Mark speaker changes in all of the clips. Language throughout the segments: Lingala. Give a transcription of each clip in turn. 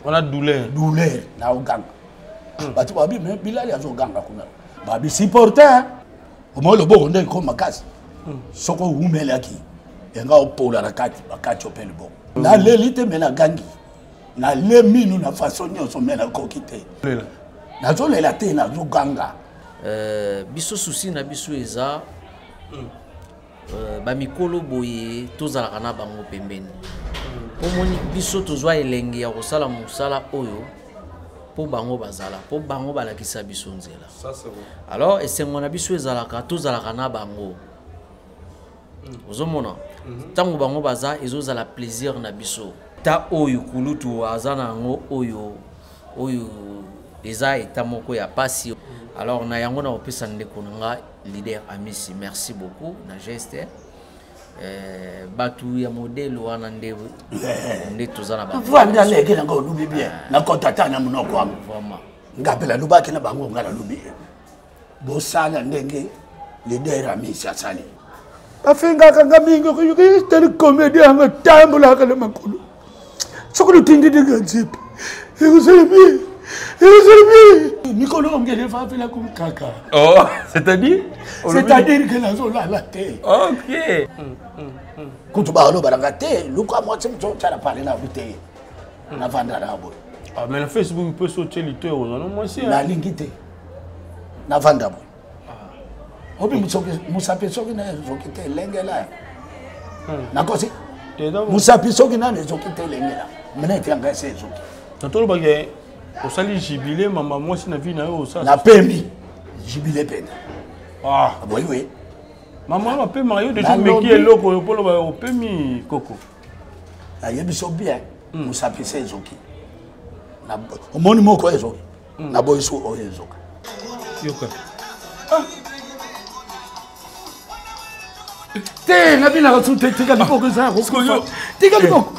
Speaker 1: Wana douleur.
Speaker 2: Douleur naoganga. Bato babi me bilali azoganga kuna. Babi supporter. Omoi loboko nde ekoma makasi. Soko owumelaki enga opola na kati bakati yo mpe liboko. Naleli te me nagangi. Nale minu na façon nyonso me nakoki te. Nazolela te nazoganga.
Speaker 3: Biso souci na biso eza bamikolo boye tozalaka na bango pembeni. Omoni biso tozwa elengi ya kosala mosala oyo mpo bango bazala, mpo bango balakisa biso nzela. Alors esengo na biso ezalaka tozalaka na bango. Ozomona ntango bango baza ezozala plaisir na biso. Ta oyo kulutu aza na yango oyo oyo eza eta moko ya pasi. Alors na yango na kopesa ndeko na nga leader Amisi, merci beaucoup na geste. Batu ya modèle wana nde nde toza na bango.
Speaker 2: Vanda leke na ngo lubi bien. Na kota ta na munoko wango.
Speaker 3: Vraiment.
Speaker 2: Nga pe la lubaki na bango nga la lubi. Bosala ndenge leader Amisi asali. Bafingaka nga mingi tali comédien yango tambolaka na makolo. Soki lotindi ndenge nzipe. Ekozala bien. Ekozala bien. Mikolo ongele fafela kumkaka.
Speaker 1: Oh, c'est-à-dire?
Speaker 2: C'est-à-dire que nazolala te.
Speaker 1: Ok.
Speaker 2: Kutu balobaka te, luka mwasi moto otyala pale na te. Navanda na boye.
Speaker 1: Ah, mais na Facebook mpe so otie litoyi ozana mwasi.
Speaker 2: Nalingi te. Navanda boye. Obi musapi soki na ezoki te elengela. Nakosi. Musapi soki nano ezoki te elengela. Mene ete yanga ese ezoki.
Speaker 1: Na tolobaki osali jubilé mama mwasi na vie na yo osala.
Speaker 2: Napemi jubilé pena.
Speaker 1: Ah.
Speaker 2: Boyi we.
Speaker 1: Mama wana apemaka yo deja omeki eloko oyo poloba opemi koko.
Speaker 2: Nayebi so bien musapi se ezoki. Omoni moko ezoki. Naboyi so oyo ezoka.
Speaker 1: Yoka.
Speaker 2: Te nabinaka su te, tika liboko eza ya kokufa. Tika liboko.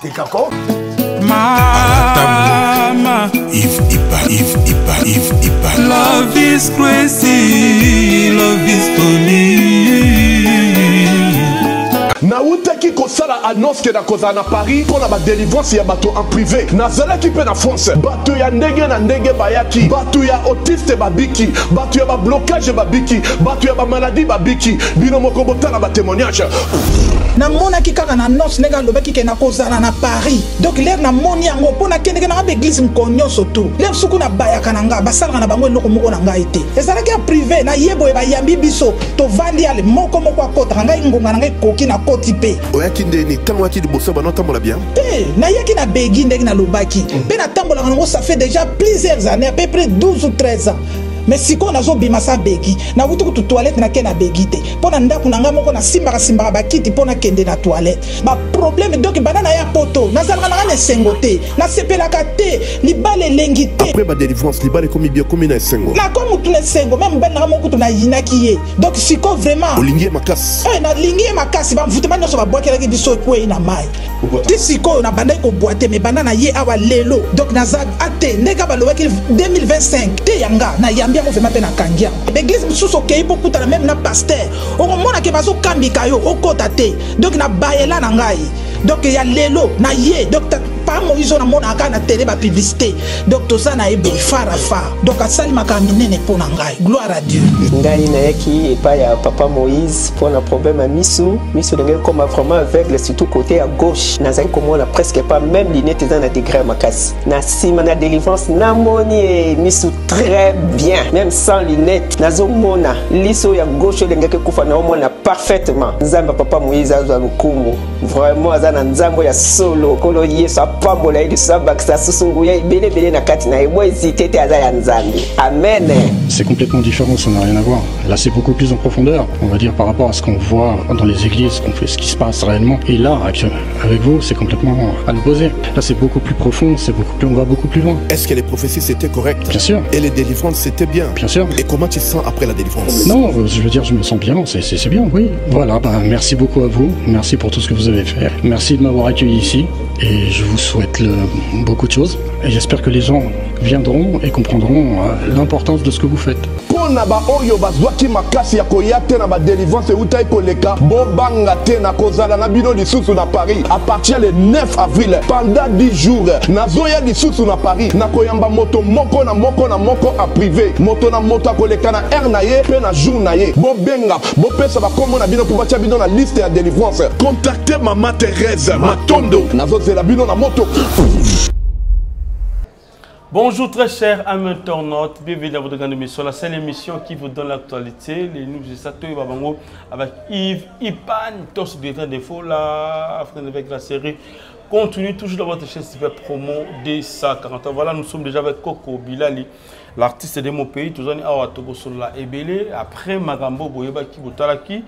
Speaker 2: Tika ko.
Speaker 4: Mama
Speaker 5: Yves Ipa, Yves Ipa, Yves Ipa.
Speaker 4: Love is crazy, love is funny.
Speaker 6: Nautaki kosala annonce ke nakozala na Paris mpo na badelivrance ya bato en privé. Nazalaki mpe na France. Bato ya ndenge na ndenge bayaki. Bato ya autiste babiki, bato ya bablocage babiki, bato ya bamaladi babiki. Bino moko botala batémoignage.
Speaker 7: Namonaki kaka na annonce ndenge alobaki ke nakozala na Paris. Donc l'heure namoni yango mpo nakendeke na nga ba église moko nyonso tu. L'heure suku nabayaka na nga, basalaka na bango eloko moko na ngai te. Ezalaki ya privé, na ye boye bayambi biso, tovandi ale moko moko akotaka ngai ngonga na ngai ekoki nakoti mpe.
Speaker 6: Oyaki ndeni ntango oyaki liboso bana otambola bien?
Speaker 7: Te, nayaki na begi ndenge nalobaki. Mpe natambolaka nango ça fait déjà plusieurs années, à peu près 12 ou 13 ans. Mais sikoyo nazobima sa begi, nawuti kutu toilette nake na begi te. Mpo na ndako na ngai moko nasimbaka simbaka bakiti mpo nakende na toilette. Ba problème donc bana na ya poto, nazalaka na ngai na esengo te, nasepelaka te, libala elengi te.
Speaker 6: Après ba délivrance, libala ekomi bien, ekomi na esengo.
Speaker 7: Nakomi mutu na esengo, même mobali na ngai moko kutu nayinaki ye. Donc sikoyo vraiment
Speaker 6: olingi ye makasi.
Speaker 7: Nalingi ye makasi, ba mvutema nyonso babwakelaki biso ekwei na mai. Ti sikoyo nabandaki kobwa te, mais banda na ye awa lelo. Donc naza ate ndenge balobaki 2025 te ya nga nayambi yango vraiment mpe nakangi yango. Ba église mosusu okei mpo okutana même na pasteur, okomona ke bazokambika yo okota te. Donc nabayela na ngai. Donc ya lelo na ye donc pa Moïse oyo namonaka kaka na télé ba publicité. Donc toza na ye boye phare à phare. Donc asali makambo minene mpo na ngai. Gloire à Dieu.
Speaker 8: Ngai nayaki epai ya papa Moïse mpo na problème ya misu. Misu ndenge ekoma vraiment aveugle, surtout côté ya gauche. Nazali komona presque pas, même lunette eza na degré ya makasi. Na nsima na délivrance namoni ye misu très bien, même sans lunette nazomona liso ya gauche oyo elingaki ekufa, naomona parfaitement. Nzambe ya papa Moïse azwa lokumu. Vraiment aza na nzambe ya solo. Nkolo Yesu apambola ye lisusu, abakisa susu nguya ebele ebele na kati na ye. Bo hésiter te, aza ya Nzambe. Amen.
Speaker 9: C'est complètement différent, ça n'a rien à voir. Là, c'est beaucoup plus en profondeur, on va dire, par rapport à ce qu'on voit dans les églises, ce qu'on fait, ce qui se passe réellement. Et là, avec vous, c'est complètement à l'opposé. Là, c'est beaucoup plus profond, on va beaucoup plus loin.
Speaker 6: Est-ce que les prophéties, c'était correct?
Speaker 9: Bien sûr.
Speaker 6: Et les délivrances, c'était bien?
Speaker 9: Bien sûr.
Speaker 6: Et comment tu te sens après la délivrance?
Speaker 9: Non, je veux dire, je me sens bien, c'est bien, oui. Merci beaucoup à vous, merci pour tout ce que vous avez fait. Merci de m'avoir accueilli ici et je vous souhaite beaucoup de choses. Et j'espère que les gens viendront et comprendront euh, l'importance de ce que vous faites.
Speaker 6: Mpo na baoyo bazwaki makasi ya koya te na badelivrance eutaki koleka, bobanga te, nakozala na bino lisusu na Paris à partir le 9 avril pendant 10 jours. Nazoya lisusu na Paris, nakoyamba moto moko na moko na moko en privé. Moto na moto akoleka na heure na ye mpe na jour na ye. Bobenga, bopesa bakombo na bino mpo batia bino na liste ya delivrance. Contactez Mama Thérèse Matondo, nazozela bino na moto.
Speaker 1: Bonjour très chers amis internautes, bienvenue dans votre grande émission, la seule émission qui vous donne l'actualité, les news de Sato et Babango avec Yves Ipan, tous directeur des faux, la avec la série continue toujours dans votre chaîne super promo des 40. Voilà, nous sommes déjà avec Coco Bilali, l'artiste de mon pays, tous awa tokosolola ebele après makambo boyebaki botalaki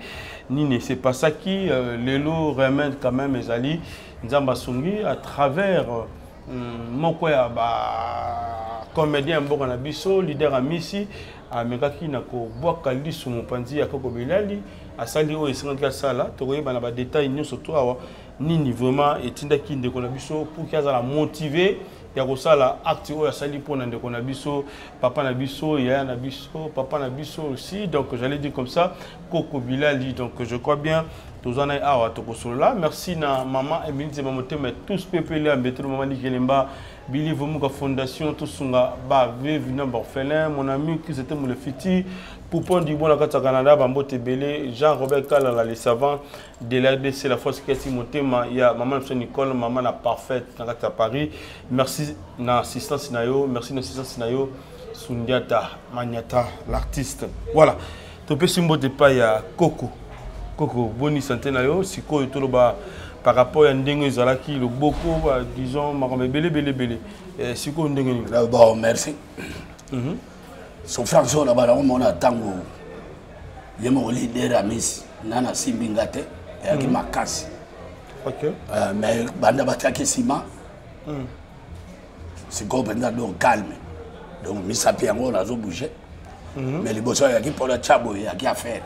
Speaker 1: nini c'est pas ça qui euh, lelo remède quand même ezali nzambe asungi à travers euh, moko ya ba comédien mboka na biso leader amisi amekaki na kobwaka lisu mopanzi ya koko bilali asali oyo esengaki asala tokoyeba na badetail nyonso to awa nini vraiment etindaki ndeko na biso pour ki azala motive ya kosala acte oyo asali mpo na ndeko na biso papa na biso yaya na biso papa na biso aussi. Donc j'allais dire comme ça, Koko Bilali. Donc je crois bien toza na ye awa, tokosolola. Merci na mama Emilie Nzema Motema, tous pepele ya mbetelo, mama Likelemba Bili Vomuka Fondation, tosunga baveuve na baorphelin, mon ami Chrisete Molefiti Poupon Dibon na kati ya Canada, bambote ebele. Jean Robert Kalala, le savant de la RDC, la force kesi motema ya mama na biso Nicole, mama na Parfaite na kati ya Paris. Merci na assistance na yo, merci na assistance na yo Sundiata Maniata l'artiste. Voilà, topesi mbote epai ya Koko. Koko, boni santé na yo sikoyo? Toloba par rapport ya ndenge ezalaki loboko, disons makambo ebele ebele ebele, eh, sikoyo ndenge nini?
Speaker 2: Euh, bon, merci. Souffrance oyo na bana omona ntango ye moko leader amisi nga nasimbi nga te, eyaki makasi. Euh, mais banda batiaki nsima, sikoyo mpenza donc calme, donc misapi yango nazobouge. Mais liboso ayaki mpona tya boye, eyaki affaire.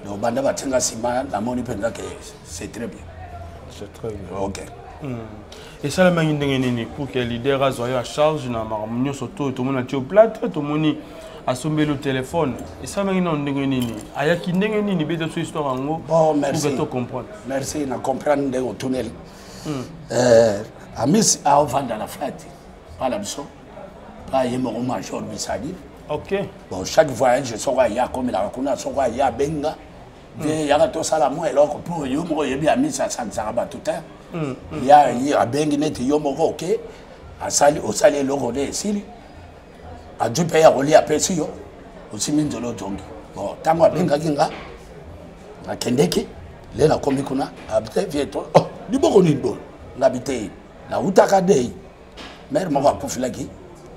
Speaker 2: Donc banda batinga nsima, namoni mpenza ke c'est très bien.
Speaker 1: C'est très bien.
Speaker 2: Ok.
Speaker 1: Esalamaki ndenge nini pour que leader azwa yo ya charge na makambo nyonso to tomoni atie yo plâtre, tomoni asombeli yo telefone? Esalamaki nano ndenge nini? Ayaki ndenge nini? Beta so histoire yango.
Speaker 2: Bon, merci.
Speaker 1: Pour que to comprendre.
Speaker 2: Merci na comprendre ndenge otuneli. Euh, amis aovanda na flat pa na biso, pa ye moko major Bisali. Bon, chaque voyage soko aya akomelaka kuna, soko aya abenga ve yaka tosala mwa eloko mpo yo moko oyebi amisi asangisaka bato te. Ya ye abengi neti yo moko oke, asali, osali eloko nde esili, azwi mpe ya kolia, apesi yo, osimi nzela ozongi. Bon, ntango abengaki nga, nakendeki le nakomi kuna, abi te vie to, oh, liboko nini boye? Ngabi te, nautaka dei, mare moko akufilaki,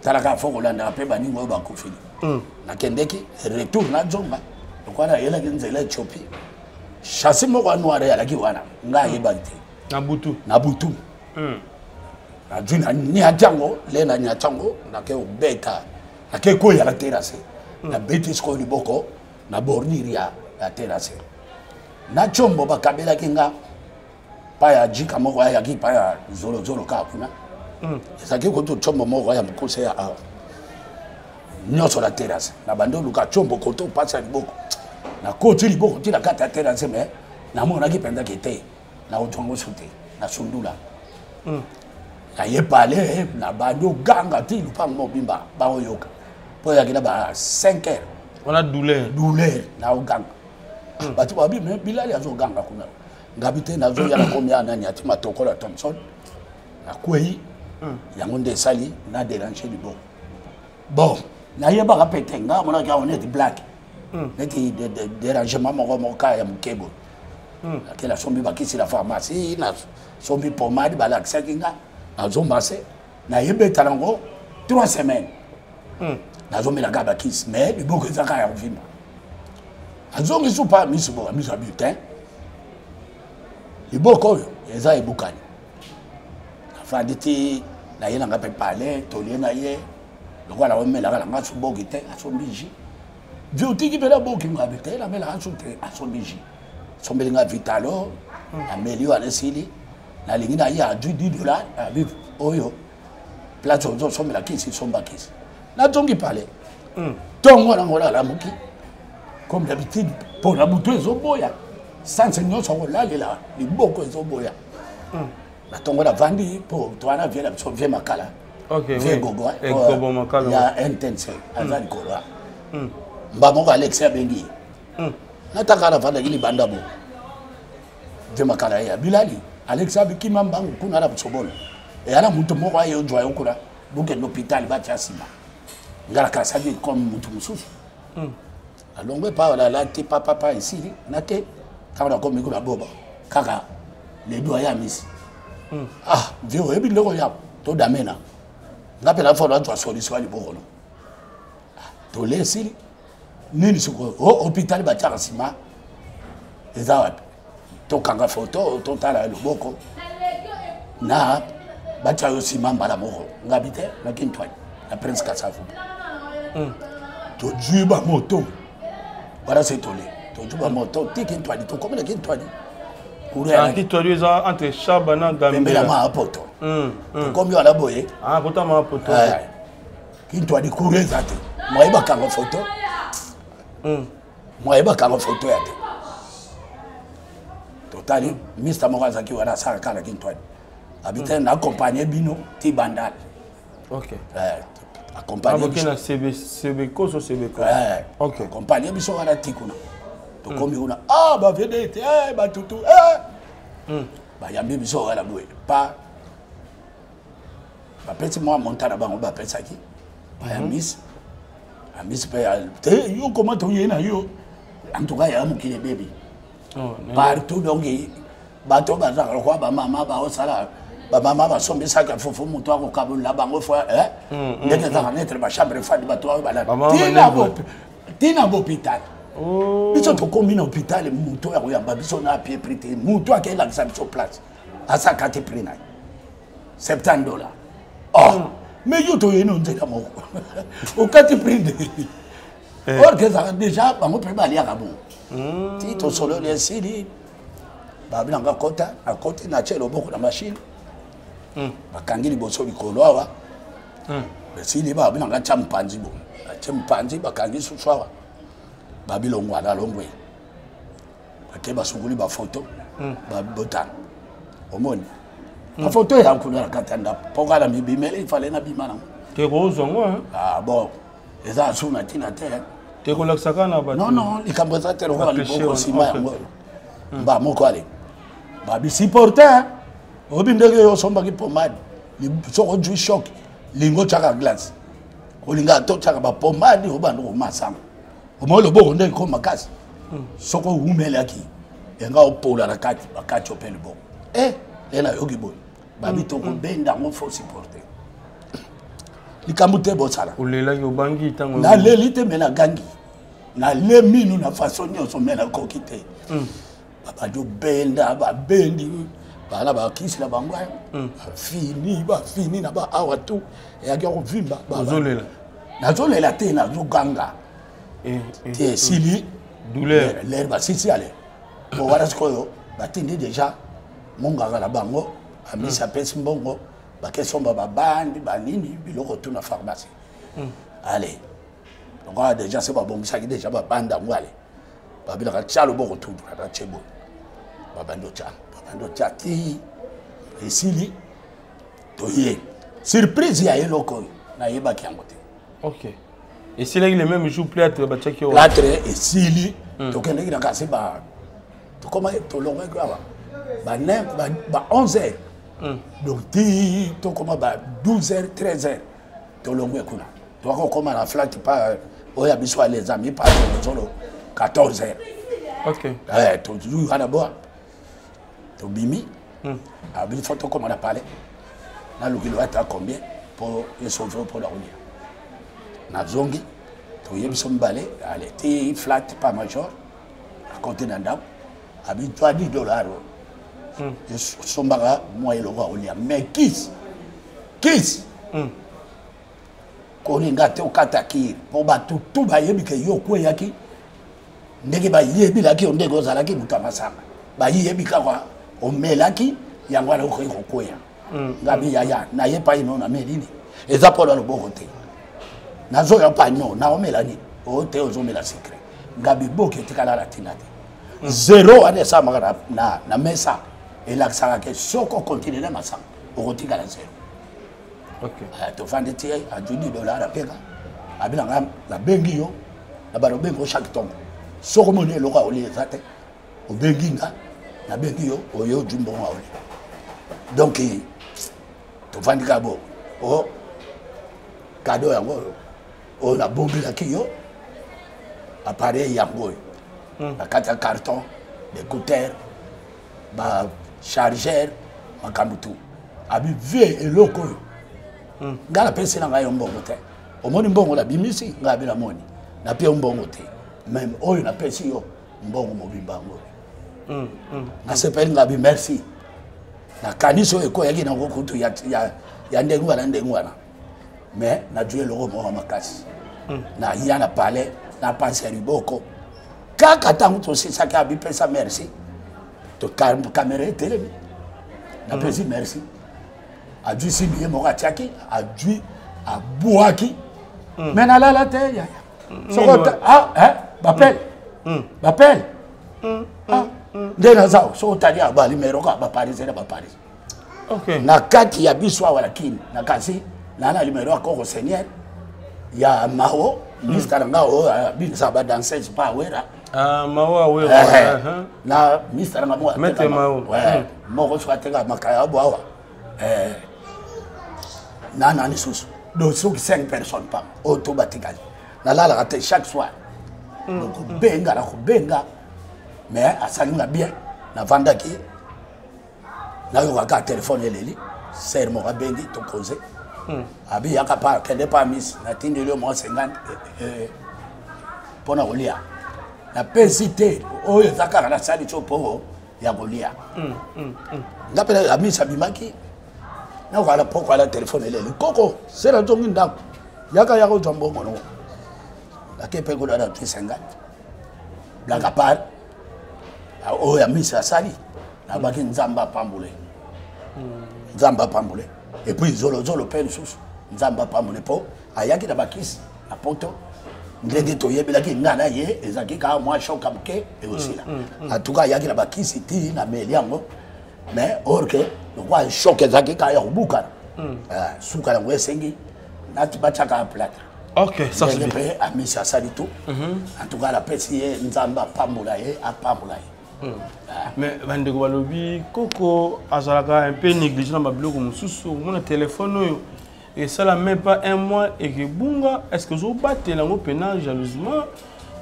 Speaker 2: talaka fo kolandaka mpe baninga oyo bakufili. Nakendeki retour, nazonga lokola nayelaki nzela Ethiopie, chassi moko ya noir eyalaki wana, nga ayebaki te.
Speaker 1: Na butu?
Speaker 2: Na butu. Nazwi na niati yango, le na niati yango, nake kobeta, nake koya na terrasse, nabeti sikoyo liboko na bordure ya terrasse na tiombo bakabelaki nga pa ya jika moko ayaki pa ya zolozolo kaka kuna. Ezalaki kutu tiombo moko ya mokuse ya awa nyonso na terrasse. Na bandi oluka tiombo koto opasi ya liboko, nakoti liboko ti na kati ya terrasse, mais namonaki mpenza ke te, nakozwa yango su te, nasundula. Naye pale, na bandi oganga ti lupango mobimba baoyoka, mpo eyaki na ba 5 heures.
Speaker 1: Wana douleur?
Speaker 2: Douleur, naoganga. Bato babi me Bilali azoganga kuna. Ngabi te, nazoya, nakomi ya nani ati matokolo ya Thomson, nakwei. Yango nde esali na dérange liboko. Bon, nayebaka mpe te, nga amonaki yango neti black, neti dérangement moko moko kaka ya moke boye. Nake nasombi bakisi na pharmacie, nasombi pomade, balakisaki nga, nazomase, nayebeta nango 3 semaines. Nazomela kaka bakisi, mais liboko eza kaka ya kovimba. Azongi supa miso boka miso ya bulletin, liboko oyo eza ebukani. Afandi ti naye nanga mpe pale, tolie na ye lokola naomelaka nanga su boki te, asombi jus. Vi otiki mpe na boki ngabi te, namelaka su te. Asombi jus, asombeli nga vitalo, nameli wana esili, nalingi na ye, azwi 10 dollar, abi oyo. Place ozosombela kisi, somba kisi. Nazongi pale. Ntongo nango nalamuki comme d'habitude, mpo na butu ezoboya, sanse nyonso akolalela liboko ezoboya. Na ntongo navandi mpo towana vie na biso, vie Makala, vie Gogo ya NTNC aza likolo. Mba moko Alex abengi ye, nataka navandaki libanda bo vie Makala ye abilali Alex abikima mbangu kuna na Busobolo, eyala moto moko aye ozwa yo kuna, bokende hôpital batya nsima. Nga nakasaki comme motu mosusu, alongwe pa alati papapa esili nake. Ntango nakomi kuna, boba kaka le doyen Amisi: "Ah vie, oyebi ndeko ya todamena nga mpe nafo nazwa solution ya liboko no tole esili nini sikoyo? O hôpital batiaka nsima eza wapi? Tokanga foto, totala loboko na batia yo nsima mbala moko." Ngabi te, naki ntwani na Prince Kasavu, tozwi bamoto wana se tole, tozwi bamoto tiki ntwani, tokomi na Kintwani.
Speaker 1: Kintwani eza entre Shaba na
Speaker 2: Gambela ma poto. Tokomi wana boye.
Speaker 1: Kota ma poto.
Speaker 2: Kintwani courant eza te, moye bakanga foto, moye bakanga foto ya te. Totali mista moko azalaki wana, asalaka na Kintwani, abi te na accompagne bino ti Bandal.
Speaker 1: Accompagne na Sebekoso, Sebeko.
Speaker 2: Accompagne biso wana ti kuna. Tokomi kuna, ah, bavedete batutu bayambi biso wana boye pa bapesi mwa monta na bango, bapesaki bayambisi ambisi mpe te. Yo koma toye na yo, en tout cas ya mokili ebebi partout. Donc bato bazalaka lokola bamama baosala, bamama basombisaka fufu, moto akokabola bango fo ndenge ezalaka netre bachambre fadi, bato oyo balala ntina bohôpital. Biso tokomi na hôpital, moto ya koyamba biso na apie prix te. Moto akelakisa biso place, asaka te prix na ye 70 $. Oh, mais yo toyei no nzela moko, okati prix nde or ke ezalaka déjà bango mpe baliaka bongo. Ti tosololi, esili, babi nanga kota. Akoti, natie loboko na machine, bakangi liboso likolo awa. Esili, babi nanga tia mopanzi bo, atie mopanzi, bakangi susu awa. Babi longwa, nalongwe. Bake basukuli bafoto, babotana, omoni bafoto ya kuna na kati ya ndako mpo kala mibimeli ifale nabima nango.
Speaker 1: Te kozwa ngo.
Speaker 2: Ah bon, eza asu na ntina te.
Speaker 1: Te kolakisa kaka na bato.
Speaker 2: Non, non, likambo eza te lokola liboko nsima yango. Mba moko ale babi supporter, oyebi ndenge yo osombaki pomade, soki ozwi choc lingo otyaka glace, olinga totyaka bapomade, obanda komasanga, omoi loboko ndenge ko makasi, soki owumelaki enga opola na kati, bakati yo mpe liboko. E le nayoki boye, babi tokobenda yango, faut supporter, likambo te bosala.
Speaker 1: Olelaki, obangi ntango?
Speaker 2: Naleli te, me nagangi, nale minu na façon nyonso, me nakoki te. Babandi obenda, babendi bana bakisi na bango, bafini, bafini na baawa tu eyaki ya kovimba.
Speaker 1: Ozolela?
Speaker 2: Nazolela te, nazoganga te. Esili lere, basisi ale bo wana. Sikoyo batindi déjà monganga na bango, Amisi apesi mbongo, bakesomba babandi banini biloko tu na pharmacie. Ale donc awa déjà se babongisaki déjà babanda yango. Ale babilaka tia loboko tudu, ata tie boye, babandi otya, babandi otya ti esili. Toye surprise ya eloko oyo nayebaki yango te.
Speaker 1: Ok, esilaki le même jour, plâtre batiaki?
Speaker 2: Plâtre esili, tokendeki na kasi ba tokoma, tolongaki awa ba 9, ba 11 heures, donc ti tokoma ba 12 heures, 13 heures tolongwe kuna. Toka kokoma na flat pa oyo ya biso ya les amis pa zolo 14 heures. Tozwi wana boa, tobimi. Abi fo tokoma na palais, nalukilo ata combien mpo esauve mpona kolia. Nazongi, toye biso mibale ale ti flat pa major, akote na ndako, abi twa 10 $ oyo esombaka mwa eloko ya kolia, mais kisi kisi kolinga te okata kiri, mpo bato tu bayebi ke yo okweyaki ndenge bayebelaki yo, ndenge ozalaki moto ya masanga, bayebi kaka omelaki yango wana okoki kokweya. Ngabi yaya naye pai no nameli nini? Eza mpo na loboko te. Nazoya pa no, naomela nini? O te ozomela secret. Ngabi boki etikala na ntina te. Zero wana esalamaka na, na, na mesa elakisaka ke soki okontinue na masanga okotikala zero.
Speaker 1: Okay.
Speaker 2: Tofandi ti azwi 10 dollar apeka abi na nga nabengi yo na bana obengi yo chaque ntongo soki omoni eloko ya olia eza te obengi nga nabengi yo oye ozwi mbongo ya olia donc tovandi kaka bo o kado yango oyo oyo nabombelaki yo appareil yango oyo na kati ya carton écouteur ba chargeur makambo tu abi vie eloko oyo ngai napesi na ngai yo mbongo te omoni mbongo nabimisi ngai abi namoni napie yo mbongo te meme oyo napesi yo mbongo mobimba yango nasepeli ngai abi merci nakanisi oyo ekweyaki nango kutu ya, ya, ya ndenge wana ndenge wana mais nazwi eloko moko makasi naya na palais na pansi ya liboko kaka ntango tosisaki abipesa merci kamera etelemi napesi merci azwi simbi ye moko atiaki azwi abwaki me nalala te yaya soko bapele bapele nde naza soki otali awa balimero kaka baparisien na baparis na kati ya biso awa na kini na kasi naa na limero ya koko seigneur ya mao mista na nga oyo abinisa badanseuse pa awera
Speaker 1: mao awera
Speaker 2: na mista na nga moko
Speaker 1: Maître Mao.
Speaker 2: Moko soki ateka makaya abo awa na na lisusu donc soki 5 personnes pam oyo to batikali nalalaka te chaque soir nakobenga nakobenga mais asali nga bien navandaki nayokaka telefone eleli ser moko abengi tokoze abi yaka pa kende pa misi natindeli yo mwa 50 mpo na kolia napesi te oyo eza kaka nasali so mpo ya kolia nga mpe amisi abimaki nakokala poko ala telefone eleli koko sela nzongi ndako yaka yaka ozwa mbongo no nake mpe kuna na 50 blaka part oyo amisi asali nabaki nzambe apambole nzambe apambole et puis zolozolo mpe lisusu nzambe apambole mpo ayaki na bakisi na poto ndenge toyebelaki nga na ye ezalaki kaka mwa shoka moke ekosila en tout cas ayaki na bakisi ti na meli yango mais or ke lokwa shok ezalaki kaka ya kobukana suka yango esengi nati batiaka platre
Speaker 1: Ok, ça c'est
Speaker 2: ndenge
Speaker 1: bien.
Speaker 2: mpe amisi asali tout en tout cas napesi ye nzambe apambola ye apambola ye.
Speaker 1: Mais bandeko balobi koko azalaka un peu négligé na babiloko mosusu okomona telefone oyo esala même pas un mois ekebunga. Est ce que ozobatela yango mpena jalousement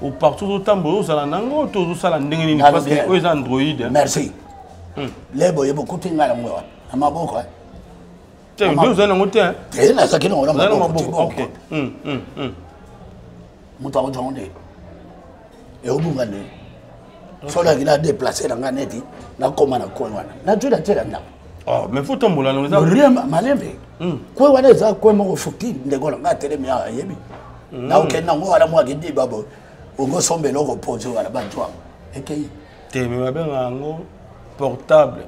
Speaker 1: o partout ozotambola ozala nango to ozosala ndenge nini?
Speaker 2: Nalo
Speaker 1: Parce que
Speaker 2: bien.
Speaker 1: oyo eza android hein.
Speaker 2: Merci lebo ye bokuti ngai yango wapi na maboko eh.
Speaker 1: Te, nde ozali nango te hein?
Speaker 2: Te nazalaki nango na
Speaker 1: Ozali na
Speaker 2: maboko ti
Speaker 1: maboko ok
Speaker 2: bongo. Moto akozwa ngo nde eobunga nde soki naki na déplace na ngai neti nakóma na coin wana nazwi natiela ndako.
Speaker 1: Oh, mais faut tambola nango eza
Speaker 2: Rien malembe kwe wana eza kwe moko futi ndeko na ngai atelemi awa ayebi naokende nango wana mwaki diba boye ongosomba eloko pose wana bazwa ekei.
Speaker 1: Te me babenga yango portable.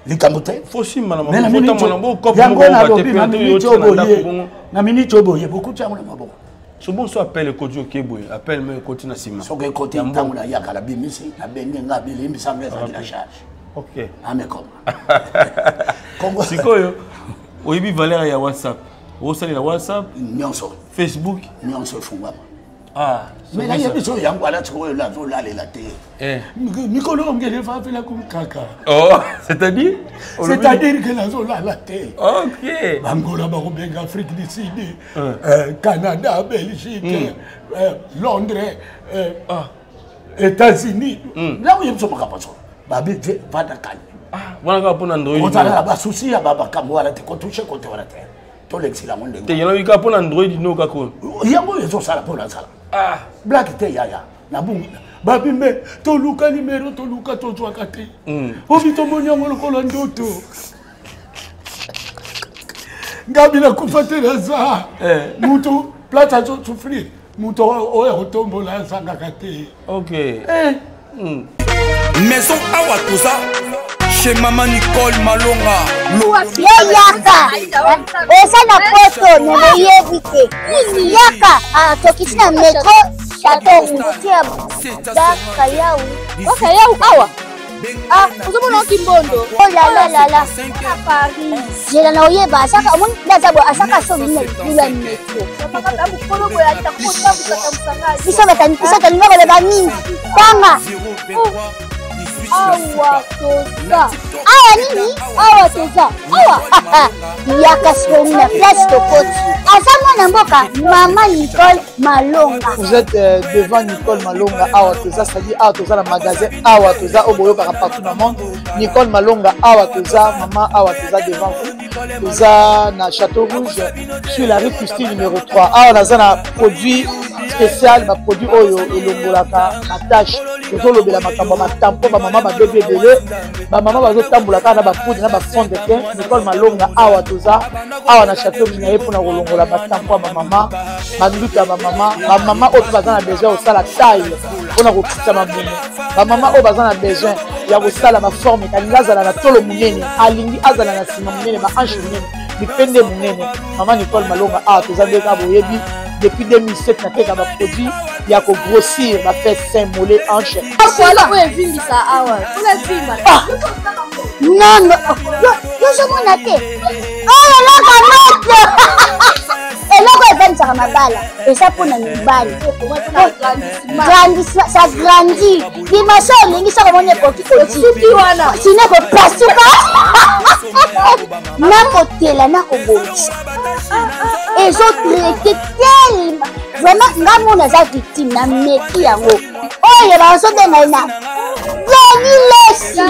Speaker 2: Likambo te.
Speaker 1: Faut simba na
Speaker 2: Mais na
Speaker 1: maboko faut
Speaker 2: minute
Speaker 1: tambola nango kopo
Speaker 2: yango
Speaker 1: moko oba te
Speaker 2: nalobi
Speaker 1: mpe
Speaker 2: na
Speaker 1: to yo
Speaker 2: minute
Speaker 1: otia na
Speaker 2: oyo
Speaker 1: ndako
Speaker 2: boye
Speaker 1: bongo
Speaker 2: na minute oyo boye bokuti yango na maboko.
Speaker 1: So bon so appel ekoti oke boye appel me ekoti na nsima
Speaker 2: soki ekoti
Speaker 1: Ya mbongo.
Speaker 2: ntango nayaka nabimisi nabenge nga bilimbisa nga ezalaki na charge.
Speaker 1: Ok.
Speaker 2: Amekoma Kongo.
Speaker 1: Sikoyo oyebi valeur ya WhatsApp, osalela WhatsApp?
Speaker 2: Nyonso.
Speaker 1: Facebook?
Speaker 2: Nyonso efungwama.
Speaker 1: Ah.
Speaker 2: Me nayebi so yango wana sikoyo nazolalela te. Mikolo ongele fafela kumkaka.
Speaker 1: Oh, c'est-à-dire?
Speaker 2: C'est-à-dire que nazolala te.
Speaker 1: Ok.
Speaker 2: Bangola bakobenga, Afrique du Sud, Canada, Belgique, Londres, États-Unis. Nakoyebi so makambo so babi te vanda calme.
Speaker 1: Wana kaka mpona Android.
Speaker 2: Kozala na basusi ya bamakambo wana te kotouche kote wana te tolekisela yango ndenge.
Speaker 1: Te yango kaka mpona Android no kaka oyo.
Speaker 2: Yango oyo ezosala mpo nasala blake te yaya nabungi babi me toluka nimero toluka tozwaka te obi tomoni yango lokola ndoto ngabi nakufa te naza mutu place azosouffrir moto oyo akotombola azangaka te.
Speaker 1: Ok.
Speaker 2: Eh.
Speaker 4: Maison awa toza Chez Maman Nicole Malonga.
Speaker 10: Yo yaka oza na poto me boyebi te yaka ah, tokiti na metro chateau rouge ya bakayau
Speaker 11: bakayau awa ah ozomona oki mbondo
Speaker 10: oh la la la la na paris zela na oyeba asaka omoni nde aza boye asaka so obimi na libulu ya metro biso biso tolinga koloba mingi tanga
Speaker 11: awa toza
Speaker 10: awa nini awa toza awa yaka sikoyo na place tokoti aza mwana mboka mama nicole malonga
Speaker 7: vous êtes euh, devant nicole malonga awa toza c'est-à-dire awa toza na magasin awa toza oyo boyokaka partout na monde nicole malonga awa toza mama awa toza devant vous toza na château rouge sur la rue christine numéro 3 awa naza na produit spécial baproduit oyo elongolaka batache tozolobela makambo ya batampo bamama babebi ebele bamama bazotambola kaka na bapoudre na bafond de teint nicole malonga awa toza awa na chateau minaye mpona kolongola batampo ya bamama banduta ya bamama bamama oyo mpe baza na besoin ya kosala taille mpona kokitisa mabumu bamama oyo baza na besoin ya kosala baforme alingi azala na tolo monene alingi azala na nsima monene bahanche monene mipende monene mama nicole malonga awa toza nde kaka boyebi depuis 2007 nateka baproduit ya kogrossir bafesse sein mollet hanche
Speaker 11: oyo evimbisa awa
Speaker 10: ah! non yozomona te oyo eloko moto eloko evandisaka mabala eza mpo na mibali grandissement ça grandit dimension olingi soki omoni ekoki osuki wana sino ekopasuka nakotela nakobongisa ezotraite telema vraiment nga mona aza victime na meki yango oyo bazobenga ye na Denis Lesi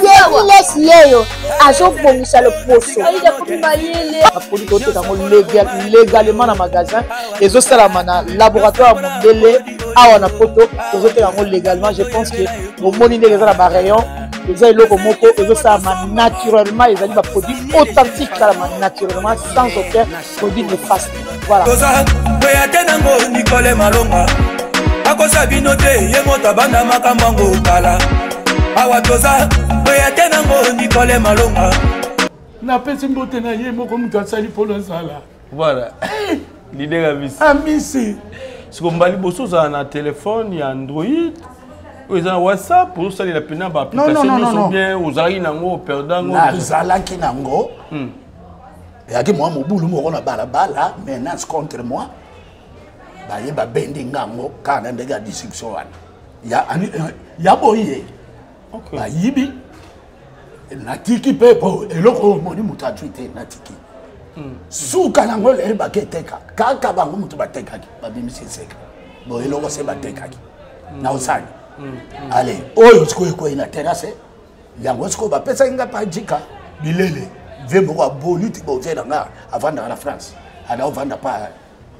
Speaker 10: Denis Lesi yeyo azobongisa loposo
Speaker 7: baproduit toteka yango légalement na magasin ezosalama na laboratoire ya mondele awa na poto tozoteka yango légalement je pense que omoni ndenge eza na barayon eza eloko moko ezosalama naturellement ezali baproduit authentique salama naturellement sans aucun produit néfaste voilà
Speaker 4: toza kweya te nango nikole malonga akosa bino te ye moto abanda makambo yango kala awa toza kweya te nango nikole malonga
Speaker 2: napesi mbote na ye moko moto asali mpo nazala
Speaker 1: voilà leader amisi
Speaker 2: amisi
Speaker 1: siko mbala liboso ozala na telefone ya android oyo eza na whatsapp ozosalela mpena baapplication nyonso bien ozalaki nango operda yango
Speaker 2: nazalaki nango hmm. eyaki mwa mobulu moko na balabala menace contre moi baye babendi nga yango kaka na ndenge ya discussion wana ya, ya boyi ye bayibi natiki mpe po eloko oyo omoni moto azwi te natiki hmm. suka nango lelo baketeka kaka bango moto batekaki babimisi eseka bo eloko se batekaki hmm. na osani hmm. ale oyo sikoyo ekwei na terrasse yango sikoyo bapesaki nga pa jika bilele vie moko aboli ti botie na nga avandaka na france ana ovanda pa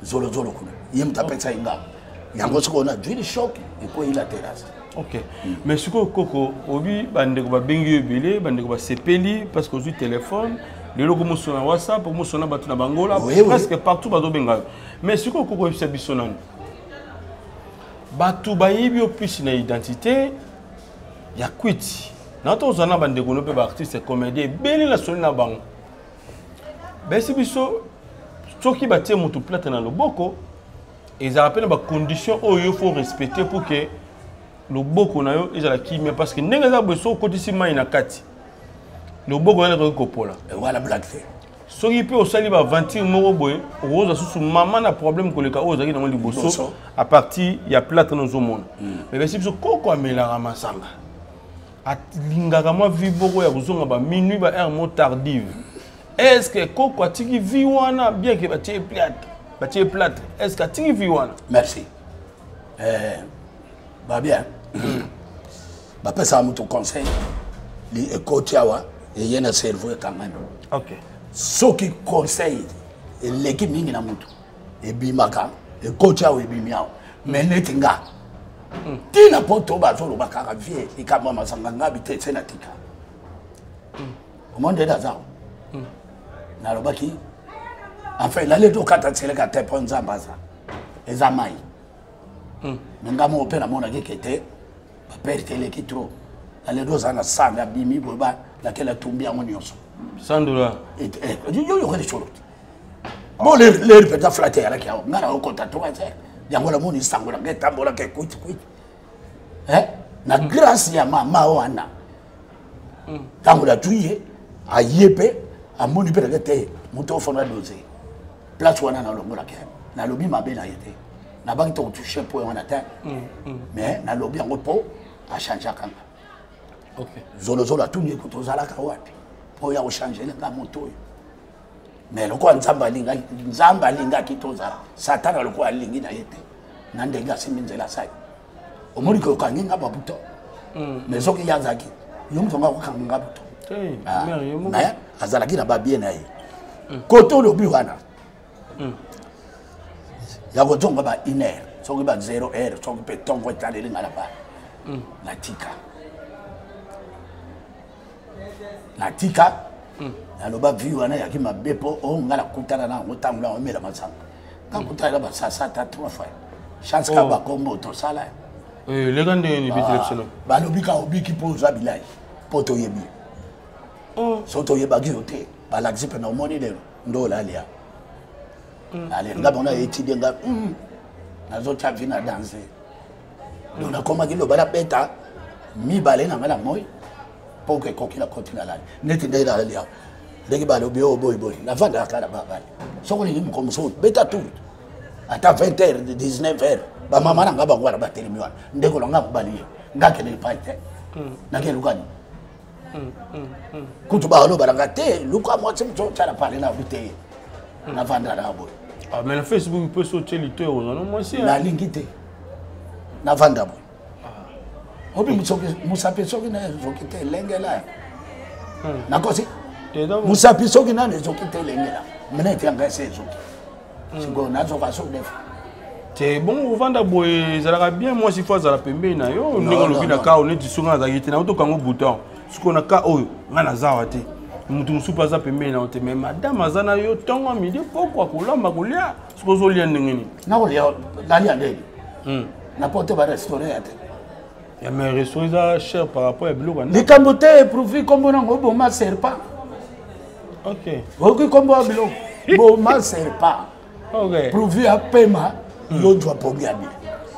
Speaker 2: zolozolo kuna ye moto apesaki nga yango sikoyo na juli choc ekwei na terrasse
Speaker 1: ok mm. mais sikoyo koko obi bandeko babengi yo ebele bandeko basepeli parce que ozwi telefone lelo komosona whatsapp komosona bato na bangola oui, presque oui. partout bazobenga yo mais sikoyo koko oyebisa biso nani bato bayebi yo plus na identité ya kwiti na tozwa na bandeko no mpe baartiste comédien ebele na soli na bango bayesi biso soki batie moto plate na loboko ezalaka mpe na bacondition oyo yo faut respecter pour que loboko na yo ezala kimia parce que ndenge eza boye soki okotisi mai na kati loboko wana ekoki kopola
Speaker 2: wana blague te
Speaker 1: soki mpe osali baaventure moko boye okozwa susu mama na problème koleka oyo ozalaki nango liboso à partir ya platre na ozomona hmm. mais basi biso koko amelaka masanga alingaka mwa vie moko ya kozonga ba minuit ba heure mo tardive est ce que koko atiki vie wana bien ke batie platre batie platre est ce que atiki vie wana
Speaker 2: merci eh, babien bapesaka moto conseil ekoti awa eye na cerveau ekangami
Speaker 1: okay.
Speaker 2: soki conseil eleki mingi na moto ebimaka ekoti awa ebimi awa mais neti nga ntina poto bazoloba kaka vie likambo ya masanga ngabi te se natika omoni nde naza nalobaki enfin nale tokata nseleka te mpo nzambe aza eza mai me nga moko mpe namonaki ke te baperte eleki trop Alelo oza na sanga abimi boye ba lakela atumbi yango nyonso.
Speaker 1: 100 dollars.
Speaker 2: Yo yoka lisolo te. Bon leri mpenza flate eyalaki awa ngai naokota 3 heures yango namoni sango na ngai etambolaka ekwiti kwiti na grâce ya mama wana ntango natui ye aye mpe amoni mpe nake te moto ofona dose place wana nalongolaki nalobi mabe na ye te nabaki tokotouche point wana te mais nalobi yango mpo achangeaka nga zolozolo atuni ye kutu ozalaka wapi mpo ya kochangele nga moto oyo mais lokola nzambe alingaki nzambe alingaki tozala satana lokola alingi na ye te na ndenge asimbi nzela asali omoni ke okangi nga babuto mais soki ye azalaki yo moto nga okokanga nga buto ah, mais azalaki na babie na ye kote olobi wana ya kozonga ba une heure soki ba zero heure soki mpe ntongo etaleli nga na ba natika natika naloba vi wana yaki mabe mpo o nga nakutana na yango ntango na omela masanga nga kutana na basasa ata trois fois chance ka oh. bakombo tosala
Speaker 1: eh, leka ndenge nini bitile biso
Speaker 2: ah, balobi ka obiki mpo oza bilai mpo toyebi oh. so toyebaki yo te balakisi mpe na omoni lelo nde olalia ale nga bango naetidie nga nazotya vi na danse donc nakomaki loba nabeta mibale na ngai na moi mpo ekoki nakoti nalali neti ndenge nalali awa ndenge balobi oyo boyeboye navandaka kaka na babali soki olingi mokolo mosusu beta tour ata 20 heures 19 heures bamama na ngai bango wana batelemi wana ndeko na ngai mobali ye ngai akende epai te nake lukani kutu baloba na ngai te luka mwasi mosusu otya na pale na bi te navanda na boye
Speaker 1: ah, mais na facebook mpe so otie litoyi okozwa no mwasi
Speaker 2: nalingi te navanda boye ah. obi mosapi soki na ezoki te elengela nakosi mosapi soki nano ezoki te elengela minete yanga ese ezoki sikoyo nazoka so defa
Speaker 1: te bongo kovanda boye ezalaka bien mwasi fo azala pembeni na yo ndenge olobi na ka oyo neti soki nazalaki te naotokango bouton sikoyo na ka oyo ngai naza awa te moto mosusu mpe aza pembeni na yo te mais madame aza na yo ntongo midi pokwa kolamba kolia soki ozolia ndenge nini
Speaker 2: nakolia nalia ndenge na poto barestaurant ya te
Speaker 1: ya mais restaurant eza cher par rapport ya biloko
Speaker 2: likambo te eprouvi nkombo nango oboma serpent
Speaker 1: ok
Speaker 2: oyoki nkombo ya biloko boma serpent
Speaker 1: okay.
Speaker 2: prouvi apema yo ozwa pongi ya bien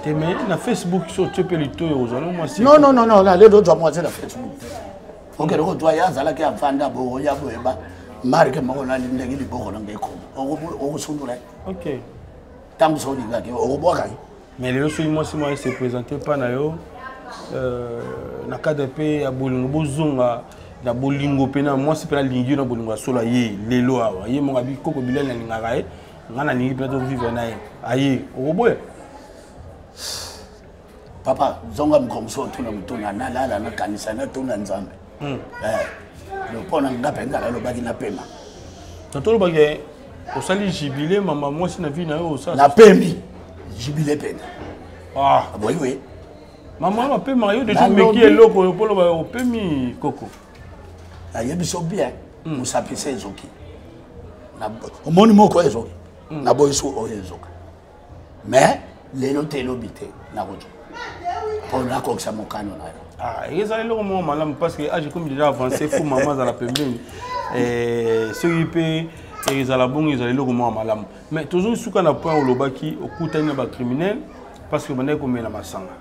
Speaker 1: te mais na facebook so otie mpe litoyi ozwa no mwasi
Speaker 2: non non non non nalelo ozwa mwasi na facebook te okende kozwa ye azalaki avanda boya boyeba marke moko nani ndenge liboko na ngai ekoma okosundola ye
Speaker 1: ok
Speaker 2: ntango so olingaki okobwaka ye
Speaker 1: mais lelo soki mwasi moko se présente mpa na yo euh, na cadre mpe ya bolingo bozonga na bolingo mpe na mwasi mpe nalingi yo na bolingo ya solo aye lelo awa ye moko abi koko bilali nalingaka ye ngai nalingi mpe tovivre na ye aye okoboya
Speaker 2: papa zonga mokolo mosusu otuna motuna nalala nakanisa natuna nzambe eh, mpo na nga mpenza nalobaki napema
Speaker 1: natolobaki osali jubile mama mwasi na vie na yo osala
Speaker 2: napemi jubile mpenza
Speaker 1: ah.
Speaker 2: boyi we
Speaker 1: mama wana apemaka yo deja omeki eloko oyo mpo loba opemi koko
Speaker 2: nayebi so bien mosapi se ezoki omoni moko ezoki naboyi so oyo ezoka mais lelo te elobi te nakozwa mpo nakokisa mokano na yo
Speaker 1: ah, ezali eloko moko malamu parce que age ekomi déjà avancé fo mama azala pembeni eh, soki mpe ezala bongo ezala eloko moko malamu mais tozongi suka na point olobaki okutani na bacriminel parce que obandaki komela masanga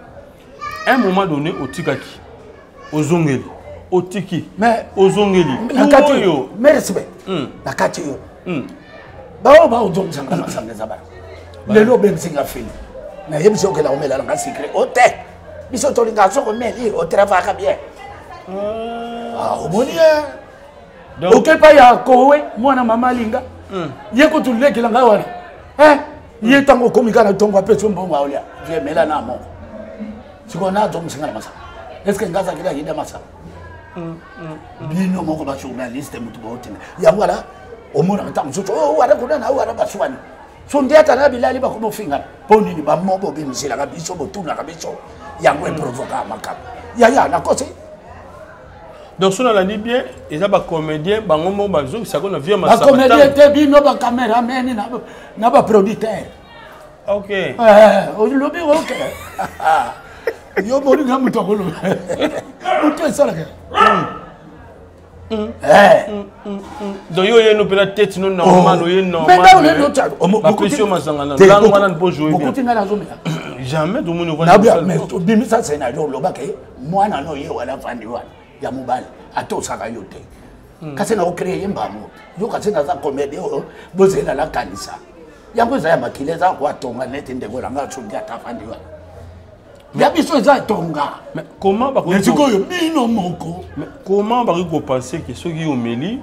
Speaker 1: un moment donné otikaki ozongeli otiki
Speaker 2: mais
Speaker 1: ozongeli
Speaker 2: oyo merci be na kati oyo baoyo baozongisanga masanga eza bana lelo obengisi nga fili nayebisi okenda komela nanga sikre o te biso tolingaka soko omeli otravaka bien ah, omoni ye okepa ya kowe mwana mama alinga hmm. ye kutu lekela ngai wana eh, ye ntango okomi kaka na ntongo apesi yo mbongo aolia vie mela na moko sikoyo nazongisi nga na masanga estce nga azalaki ayida masanga bino moko bajournaliste moto baotinda yango wana omonaka ntango mosusu oh, wana kuna na wana baswani so nde ata na bilali bakoma ofingana mpo nini bamo bobimiselaka biso botunaka biso yango eprovokaka makambo yaya nakosi
Speaker 1: donc soki nalandi bien eza bacomédien bango moko bazongisako na vie
Speaker 2: bacomédien te bino bacameramen na baproducteur
Speaker 1: ok
Speaker 2: eh, olobi ok yo moninga moto akoloba. Moto esalaka.
Speaker 1: Donc yo oyeno mpena tete no normal, oye normalbapesi yo masanga na lango wana mpo joue.
Speaker 2: Bokuti ngai nazomela.
Speaker 1: Jamais tomoni.
Speaker 2: Obimisa scénario, olobaka ye mwana no ye wana avandi wana ya mobali atosaka yo te, kasi nakocreye ye mbango yo, kasi naza comédie oyo bozela nakanisa yango eza ya makili, eza koatonga neti ndeko na ngai asungi ata afandi wana ya biso eza tonga.
Speaker 1: Mais comment
Speaker 2: bakoki sikoyo bino moko?
Speaker 1: Mais comment bakoki kopenser ke soki omeli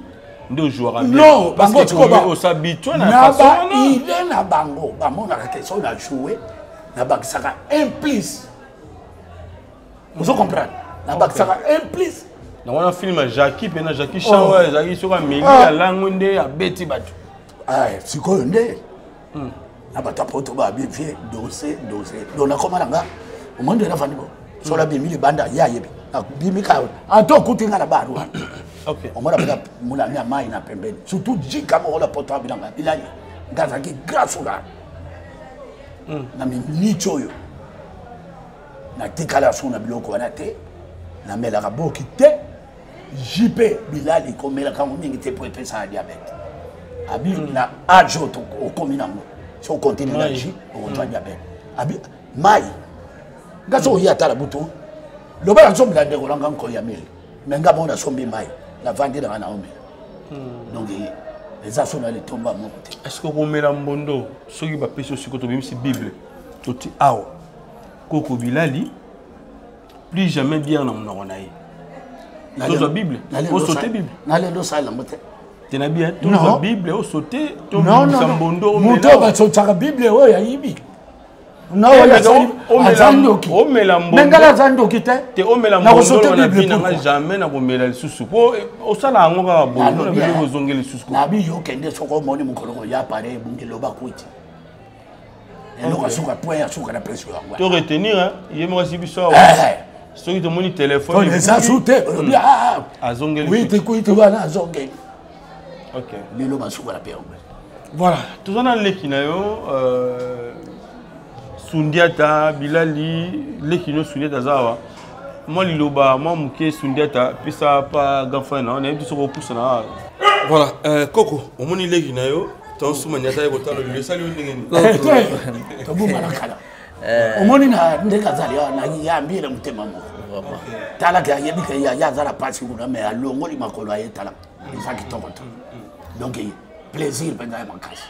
Speaker 1: nde ojouaka
Speaker 2: bien? Non, bango sikoyo
Speaker 1: osabitue
Speaker 2: na baide na bango, bamonaka ke soki na joue nabakisaka un plus, ozo comprendre, nabakisaka un plus.
Speaker 1: Na wana film ya Jackie mpe na Jackie Chan oyo ezalaki soki ameli alangwe nde abeti bato.
Speaker 2: Sikoyo nde na bato ya poto babi vie dose dose, donc nakoma na nga omoi nde nafandi bo sola bimi libanda, ye ayebi nabimi ka ata okuti nga na bar wana, omona mpenza molami ya mai na pembeni, surtout jika moko na poto abilanga bilali nga azalaki grand solar na miniti oyo natikala so na biloko wana te, namelaka boki te. Jp Bilali komelaka yango mingi te mpo epesaka diabète. Abi na age oyo okomi nango, so ocontinue na jus okozwa diabète. Abi mai nga so oyi ata na butu, loba nazombela ndeko nanga nkoi ya mili, me nga moko nasombi mai, navandi nanga naomela. Donc eza so na litomba moko te.
Speaker 1: Est ce que okomela mbondo soki bapesi yo? Sikoyo tobimisi Bible, toti awa koko Bilali plus jamais bière na monoko na ye. Tozwa Bible, osote Bible.
Speaker 2: Nalendo osala yango te.
Speaker 1: Te na bien, tozwa Bible, osote, tobimisa mbondo.
Speaker 2: Moto oyo basotaka Bible oyo ayibi aza ndoki.
Speaker 1: Omela.
Speaker 2: Me ngai aza ndoki te.
Speaker 1: Te, omela mbondo na vie nanga jamais nakomela lisusu, po osala yango kaka boye biloko ozongi lisusu.
Speaker 2: Nabi yo kende, soki omoni mokolo koya pare ebungi, loba kwiti eloko asuka point ya suka na pesi yango.
Speaker 1: To retenir ye moko asi biso awa, soki tomoni telefone
Speaker 2: eza su te, olobi
Speaker 1: azongeli.
Speaker 2: Kwiti kwiti wana azongeli lelo basuka na pe yango.
Speaker 1: Voilà, toza na leki na yo Sundiata Bilali. Leki no Sundiata aza awa, mwa liloba mwa moke Sundiata pesa pa grand frère na yo. Nayebi soki opusana awa. Voilà, koko omoni leki na yo tonsumani aza ye kotala lelo, esali yo ndenge nini?
Speaker 2: Tobungana kala, omoni na ndenge azali awa, nayambi ye na motema moko. Talaki ayebi ke ye aza na mpasi kuna, me alongoli makolo aye, tala eza kitoko te. Donc plaisir mpenza ya makasi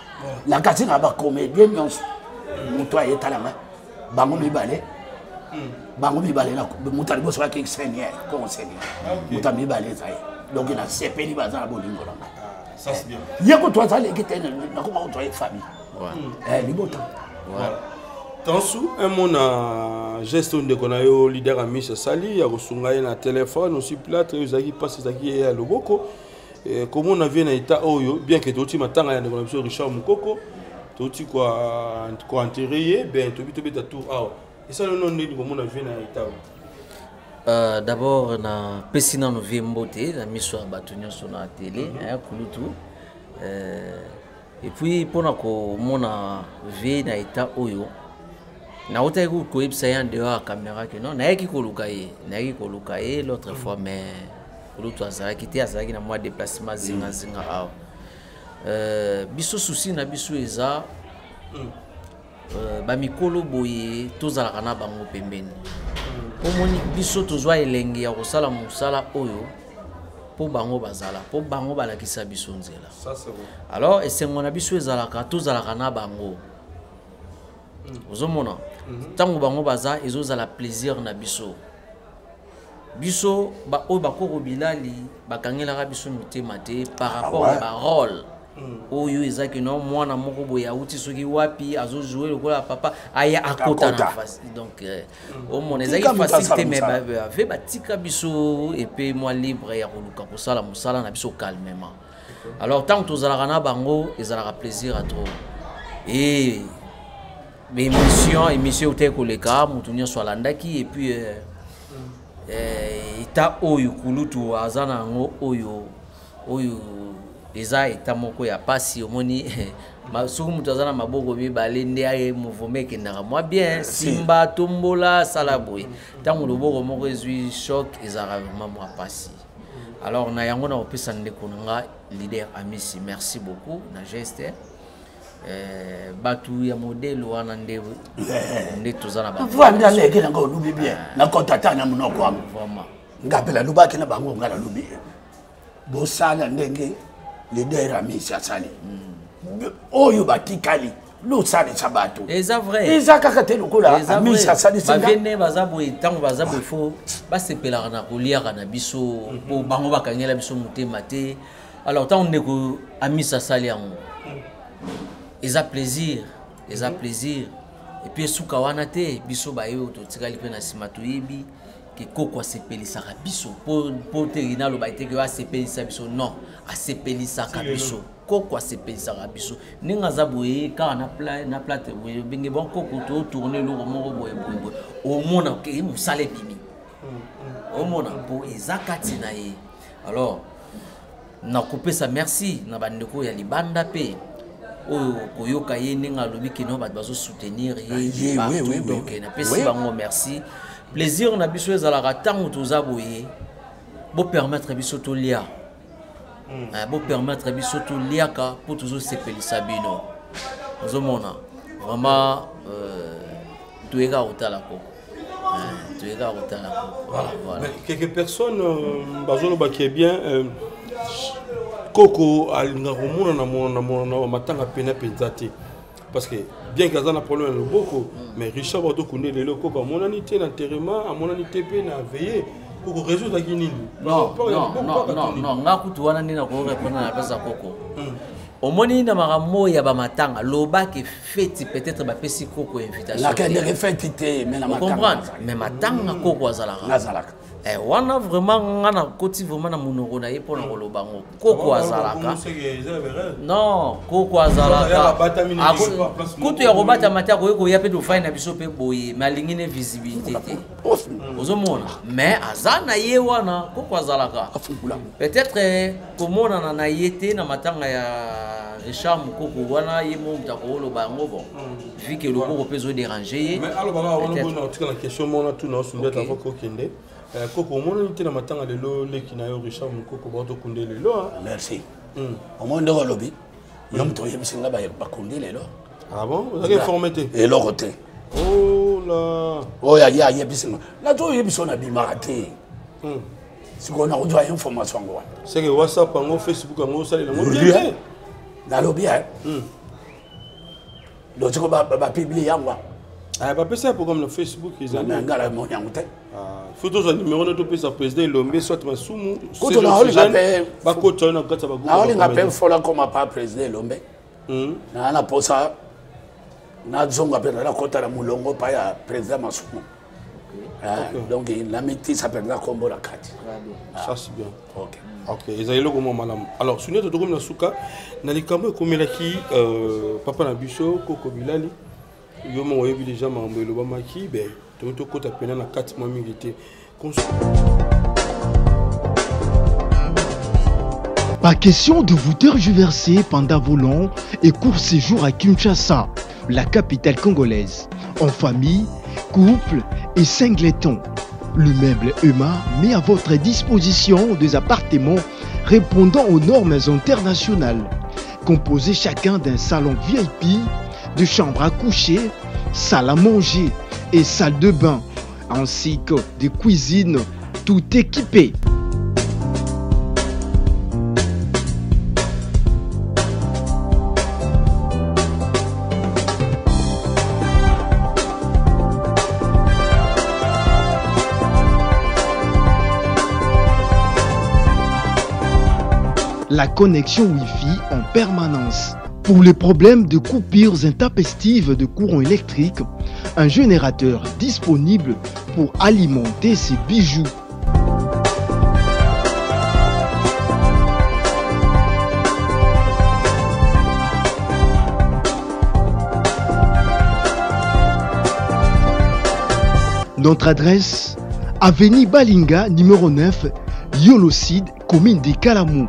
Speaker 2: nakati na bacomédien nyonso, moto aye talanga bango mibale, bango mibale, moto ya liboso aki seigneur kongo seigneur, moto ya mibale eza ye. Donc nasepeli, baza na bolingo na ngai. Ye kutu aza leki te, nakoma kutu aye famille libota.
Speaker 1: Tansu, un mot na geste oyo ndeko na yo leader Amis asali ya kosunga ye na telefone aussi plâtre oyo ezalaki mpasi, ezalaki ye ya loboko. Komona vie na état oyo, bien que touti matanga ya ndeko na biso Richard Mokoko, touti koenterre ye, ben tobi tobeta tour awa, esali no ndeni komona vie na état oyo?
Speaker 3: D'abord napesi nano vie mbote na miso ya bato nyonso na tele, kulutu. Et puis mpona komona vie na état oyo, nautaki koyebisa ye en dehors ya caméra ke non, nayaki koluka ye, nayaki koluka ye l'autre fois, mais kulutu azalaki te, azalaki na mwa déplacement zingazinga awa. Biso susi na biso eza bamikolo boye tozalaka na bango pembeni. Omoni biso tozwa elenge ya kosala mosala oyo mpo bango bazala, mpo bango balakisa biso nzela. Alors esengo na biso ezalaka tozalaka na bango. Ozomona ntango bango baza, ezozala plaisir na biso. Biso oyo bakoko Bilali bakangelaka biso mitema te par rapport ya barole oyo ezaki no mwana moko boye awuti soki wapi, azojoue lokola papa, aya akota na face. Donc omona ezalaki facile te, mais ave batika biso epe mwa libre ya koluka kosala mosala na biso calmement. Alors ntango tozalaka na bango, ezalaka plaisir à trop. Et émission eutaki koleka, moto nyonso alandaki. Et puis état oyo kulutu aza na yango oyo Eza eta moko ya pasi omoni soki moto aza na maboko mibale nde aye mouvement ekendaka mwa bien, simba tombola sala boye. Ntango loboko moko ezwi choc ezalaka vraiment mwa pasi. Alors na yango na kopesa ndeko na nga leader Amisi merci beaucoup na geste. Bato ya modèle wana nde nde toza na bango.
Speaker 2: Vanda leke na nga olobi bien nakota ata na monoko yango
Speaker 3: vraiment.
Speaker 2: Nga mpe nalobaki na bango nga nalobi bosala ndenge leader Amisi asali oyo batikali losalisa bato.
Speaker 3: Eza vrai.
Speaker 2: Eza kaka te lokola Amisi asalisi nga.
Speaker 3: Bavie baza boye ntango baza boye fo basepelaka na koliaka na biso mpo bango bakangela biso motema te. Alors ntango ndeko Amisi asali yango eza plaisir, eza plaisir. Et puis esuka wana te, biso baye oyo totikali mpe na nsima toyebi ke koko asepelisaka biso po te naloba te ke asepelisa biso, non, asepelisaka biso. Koko asepelisaka biso ndenge aza boye kaka na plate boye obenge bon koko totourne eloko moko boye boye boye omona ke mosala ebimi omona po eza kati na ye. Alors nakopesa merci na bandeko ya libanda mpe oyo koyoka ye ndenge alobi kino bato bazosoutenir ye partout. Donc napesi bango merci. Plaisir na biso ezalaka ntango toza boye bopermettre biso tolia, bopermettre biso toliaka mpo tozosepelisa bino. Ozomona vraiment toyeka kotala koko, toyeka kotala koko.
Speaker 1: Voilà. Voilà. Mais quelques personnes bazolobaki bien koko alingaka komona na mona na matanga pena mpenza te parce que bien qu'aza na problème ya loboko, mais Richard Bato kunde lelo koko amonani te na enterrement, amonani te mpe na veille. Koko réseau ezalaki nini?
Speaker 3: Non, non, non, non, non, nga kutu wana nde nakorépondre na place ya koko. Omoni na makambo ya bamatanga lobaki feti peut-être bapesi koko invitation.
Speaker 2: Nakendeke feti te, mais na
Speaker 3: comprendre, mais matanga koko azalaka.
Speaker 2: Nazalaka.
Speaker 3: Wana vraiment nga nakoti vraiment na monoko na ye mpona koloba ngo koko azalaka. Non, koko azalaka kutu ya kobatama te, akoki koya mpe tofai na biso mpe boye, mais alingi ne visibilité te ozomona, mais aza na ye wana koko azalaka. Peut-être komonana na ye te na matanga ya Richard Mokoko wana ye mo moto akoloba yango, bon, vu que loboko mpe ezodérange ye.
Speaker 1: Mais alobaka wana bona otika na question mona tuna osundi ata fo kokende koko omonani te na matanga lelo leki na yo Richard Mokoko baotokunde lelo.
Speaker 2: Merci. Omoni ndenge olobi, yo moto oyebisi nga bakundi lelo.
Speaker 1: Ah bon, ozalaki informé te?
Speaker 2: Eloko te.
Speaker 1: Oh là.
Speaker 2: Oyo aye ayebisi nga nazo oyebisi oyo nabimaka te. Sikoyo nakozwa information yango wana.
Speaker 1: Seke WhatsApp yango, Facebook yango osalela yango bien te.
Speaker 2: Nalobi lotiko bapublie yango.
Speaker 1: Bapesa ya programme na Facebook ezali.
Speaker 2: Nga namoni yango te.
Speaker 1: Faut tozwa numéro na topesa président Elombe soit Masumu.
Speaker 2: Kutu naolinga mpe
Speaker 1: bakota oyo na kati ya bagroupe.
Speaker 2: Naolinga mpe fola koma pa président Elombe naa na posa nazonga mpe nakota na molongo pa ya président Masumu. Donc namitisa mpenza nkombo na kati.
Speaker 1: Ça c'est bien. Ok, ok, ezali eloko mwa malamu. Alors suni ete tokomi na suka na likambo ekomelaki papa na biso koko Bilali. Yo moko oyebi deja makambo elobamaki be tokoki tokota pena na kati mwa mingi te.
Speaker 12: Pas question de vous tergiverser pendant vos longs et courts séjours à Kinshasa, la capitale congolaise, en famille, couple et singleton. Le meuble EMA met à votre disposition des appartements répondant aux normes internationales, composés chacun d'un salon VIP, de chambres à coucher, salle à manger et salle de bain, ainsi que des cuisines tout équipées. La connexion Wi-Fi en permanence. Pour les problèmes de coupures intempestives de courant électrique, un générateur disponible pour alimenter ses bijoux. Notre adresse, avenue Balinga, numéro 9, Yolocide, commune de Kalamou.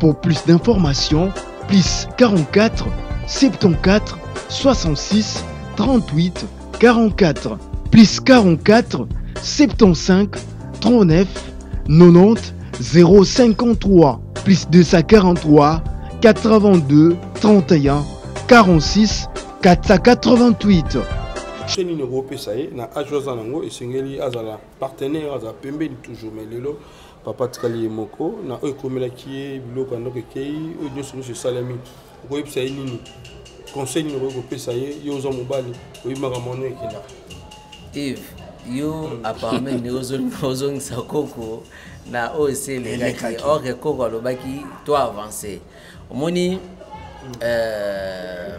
Speaker 12: Pour plus d'informations, plus 44 74 66 38 44 plus 44 75 39 90 053 plus 243 82 31 46 488.
Speaker 1: Chaîne nini okopesa ye na age oyo aza nango esengeli azala partenaire azala pembeni toujours mais lelo papa atikali ye moko na oyo ekomelaki ye biloko ya ndako ekei oyo nyonso nyonso esalemi okoyebisa ye nini conseil nini okoki kopesa ye yo oza mobali oyebi makambo wana ekendaka
Speaker 3: Yves yo apparemment ndenge ozongisa koko na oyo esi elekaki or que koko alobaki to avance omoni euh,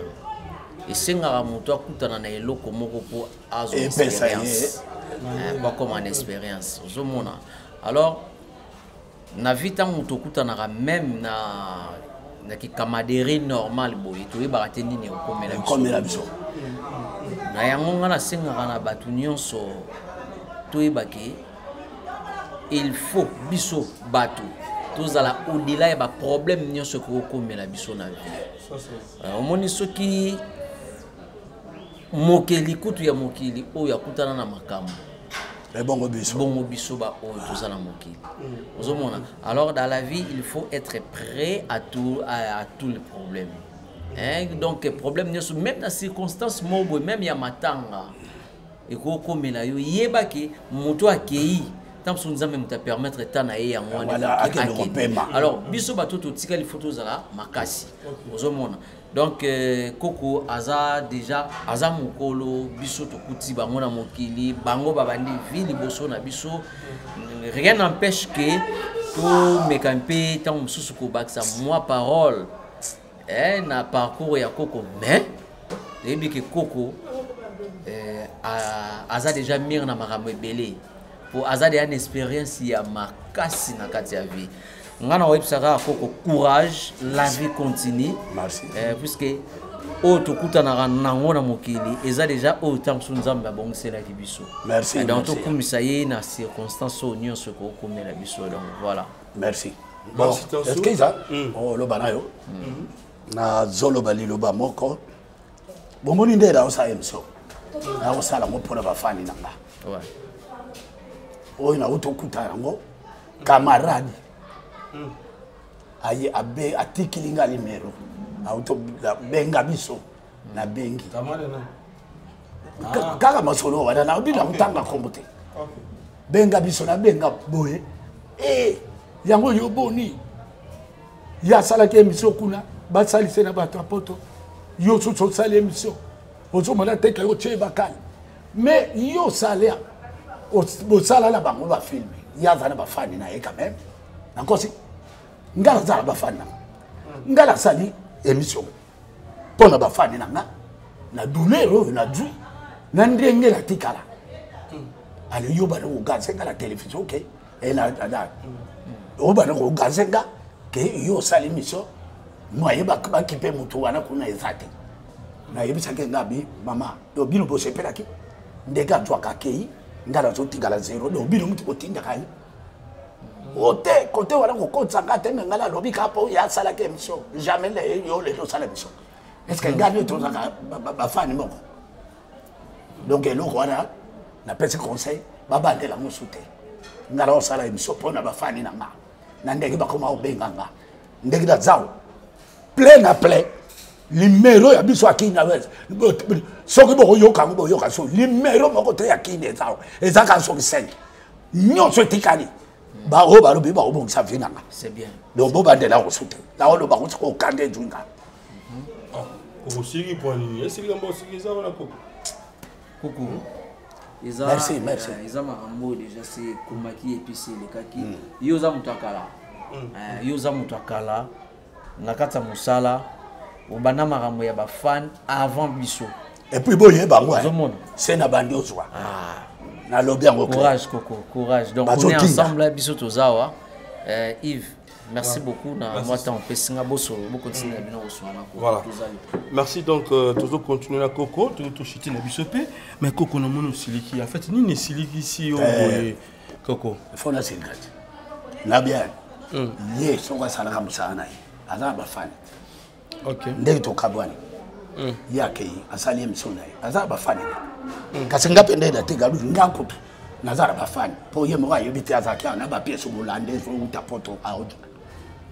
Speaker 3: esengaka moto akutana na eloko moko mpo azwa expérience po akoma na expérience ozomona alors na vie ntango moto okutanaka meme na na kikamaderie normal boye toyebaka te nini ekokomela
Speaker 2: biso
Speaker 3: na yango ngai nasengaka na bato nyonso toyeba ke il faut biso bato tozala au-delà ya baproblème nyonso ekokokomela biso na vie euh, omoni soki mokeli kutu ya mokili oyo akutana na makambo
Speaker 2: ebongo biso
Speaker 3: bongo biso baoyo toza na mokili mm. ozomona alors dans la vie il faut être prêt à tout, à, à tous les problèmes hein? donc problème nyonso même na circonstance moko boye même ya matanga ekokomela yo yeba ke moto akei ntango mosusu nzambe moto apermettre ta na ye yango wana alors biso bato totikali fo tozala makasi ozomona donc euh, koko aza déjà aza mokolo biso tokuti bango na mokili bango babandi vie liboso na biso rien n'empêche que tomeka mpe ntango mosusu kobakisa mwa parole eh, na parcours ya koko mais toyebi ke koko eh, aza déjà mire na makambo ebele po aza deja na experience ya makasi na kati ya vie nga na koyebisa kaka koko courage la vie continue
Speaker 2: Merci.
Speaker 3: Eh, puisque oyo tokutanaka nango na mokili eza deja oyo ntango mosusu nzambe abongiselaki biso
Speaker 2: merci,
Speaker 3: eh, donc
Speaker 2: merci.
Speaker 3: tokumisa ye na circonstance oyo nyonso ekokomela biso donc voilà
Speaker 2: merci bon est-ce que eza mm. oloba na yo mm. nazoloba liloba moko bomoni nde naosala émission nakosala yango mpona bafani na nga oyo nauti okuta yango camarade hmm. aye abe atikili nga limero auti benga biso nabengi ah. kaka masolo wana naobi nakotanga nkombo te benga biso nabenga boye e yango yo boni ye asalaki émission kuna basalise na bato ya poto yo susu osali émission ozomona teke yo tie bakali mais yo osala bosala na bango bafilme ye aza na bafani na ye quand même nakosi ngai naza na bafani na nga ngai nasali émission mpo na bafani na nga na douleur oyo nazwi na ndenge natikala ale yo bana kogaze nga na télévision oke oyo bana kogaze nga ke yo osali émission moye bakipe motu wana kuna eza te nayebisaki nga bi mama donc bino bosepelaki ndenge azwaka akei nga nazotikala zero donc bino mutu botindaka ye ote kote wana kokotisa nga te me nga nalobi kaka mpo ye asalaki émission jamais yo lelo osala émission est ce que nga nde tozalaka bafani moko donc eloko wana napesi conseil babandela yango su te nga naosala émission mpo na bafani na nga na ndenge bakoma kobenga nga ndenge nazawa plein na plein limero ya biso ya kini soki bokoyoka yango boyoka so limero moko te ya kini eza eza kaka soki 5 nyonso etikali baoyo balobi bakobongisa vi nanga donc bobandela kosu te naoloba kuti kokanda ezwi nga
Speaker 1: okosiki mpo nini esili kambo osiki eza wana koko
Speaker 3: koko eza
Speaker 2: merci, merci.
Speaker 3: Euh, eza makambo oyo deja se ekomaki epesi elekaki mm. yo oza moto ya kala mm. euh, yo oza moto ya kala na kati ya mosala obanda makambo ya bafan avant biso
Speaker 2: epuis boyeba yango se na bandi ozwa ah. nalobi yango
Speaker 3: courage koko courage donc on est ensemble biso toza awa euh, yves merci ouais. beaucoup na mwa temps opesi nga bosolo bokontinue na bino koswana
Speaker 1: voilà. merci donc euh, tozo continuer na koko tozo toshiti na biso mpe mais koko namoni osiliki en fait nini esilikisi yo eh. boye koko
Speaker 2: fo nasilika te na bien. Ye soki asalaka mosala na ye, aza na bafani. Ndenge tokabwani, ye akei asali émission na ye, aza na bafani te. Kasi nga mpe nde natika nga kutu naza na bafani, mpo ye moko ayebi te, azalaki awa na bapiese bolanda ezouta poto aoja.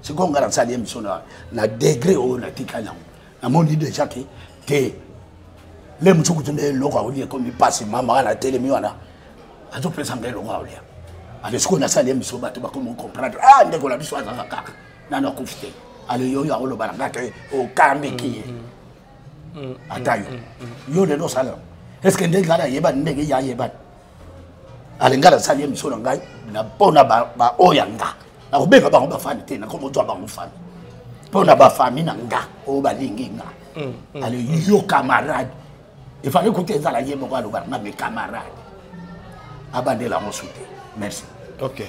Speaker 2: Sikoyo nga nasali émission na degré oyo natikali yango, namoni déjà ke te le mosusu kutu nde eloko akolia ekomi mpasi. Mama wana atelemi wana azopesa ngai eloko akolia. Ale sikoyo nasali émission, bato bakomi comprendre: ah, ndeko na biso azalaka kaka nano akufi te. Ale yoyo akoloba na ngai te, okambiki ye. Ata yo, yo lelo osala, est ce que ndenge ngai nayebani, ndenge ye ayebani? Ale ngai nasali émission na ngai na mpona baoyo ya nga, nakobenga bango bafani te, nakomozwa bango fani mpo na bafami na nga oyo balingi nga. Ale yo camarade, efale kuta ezala ye moko aloba na nga, me camarade abandela yango su te. Merci.
Speaker 1: Ok,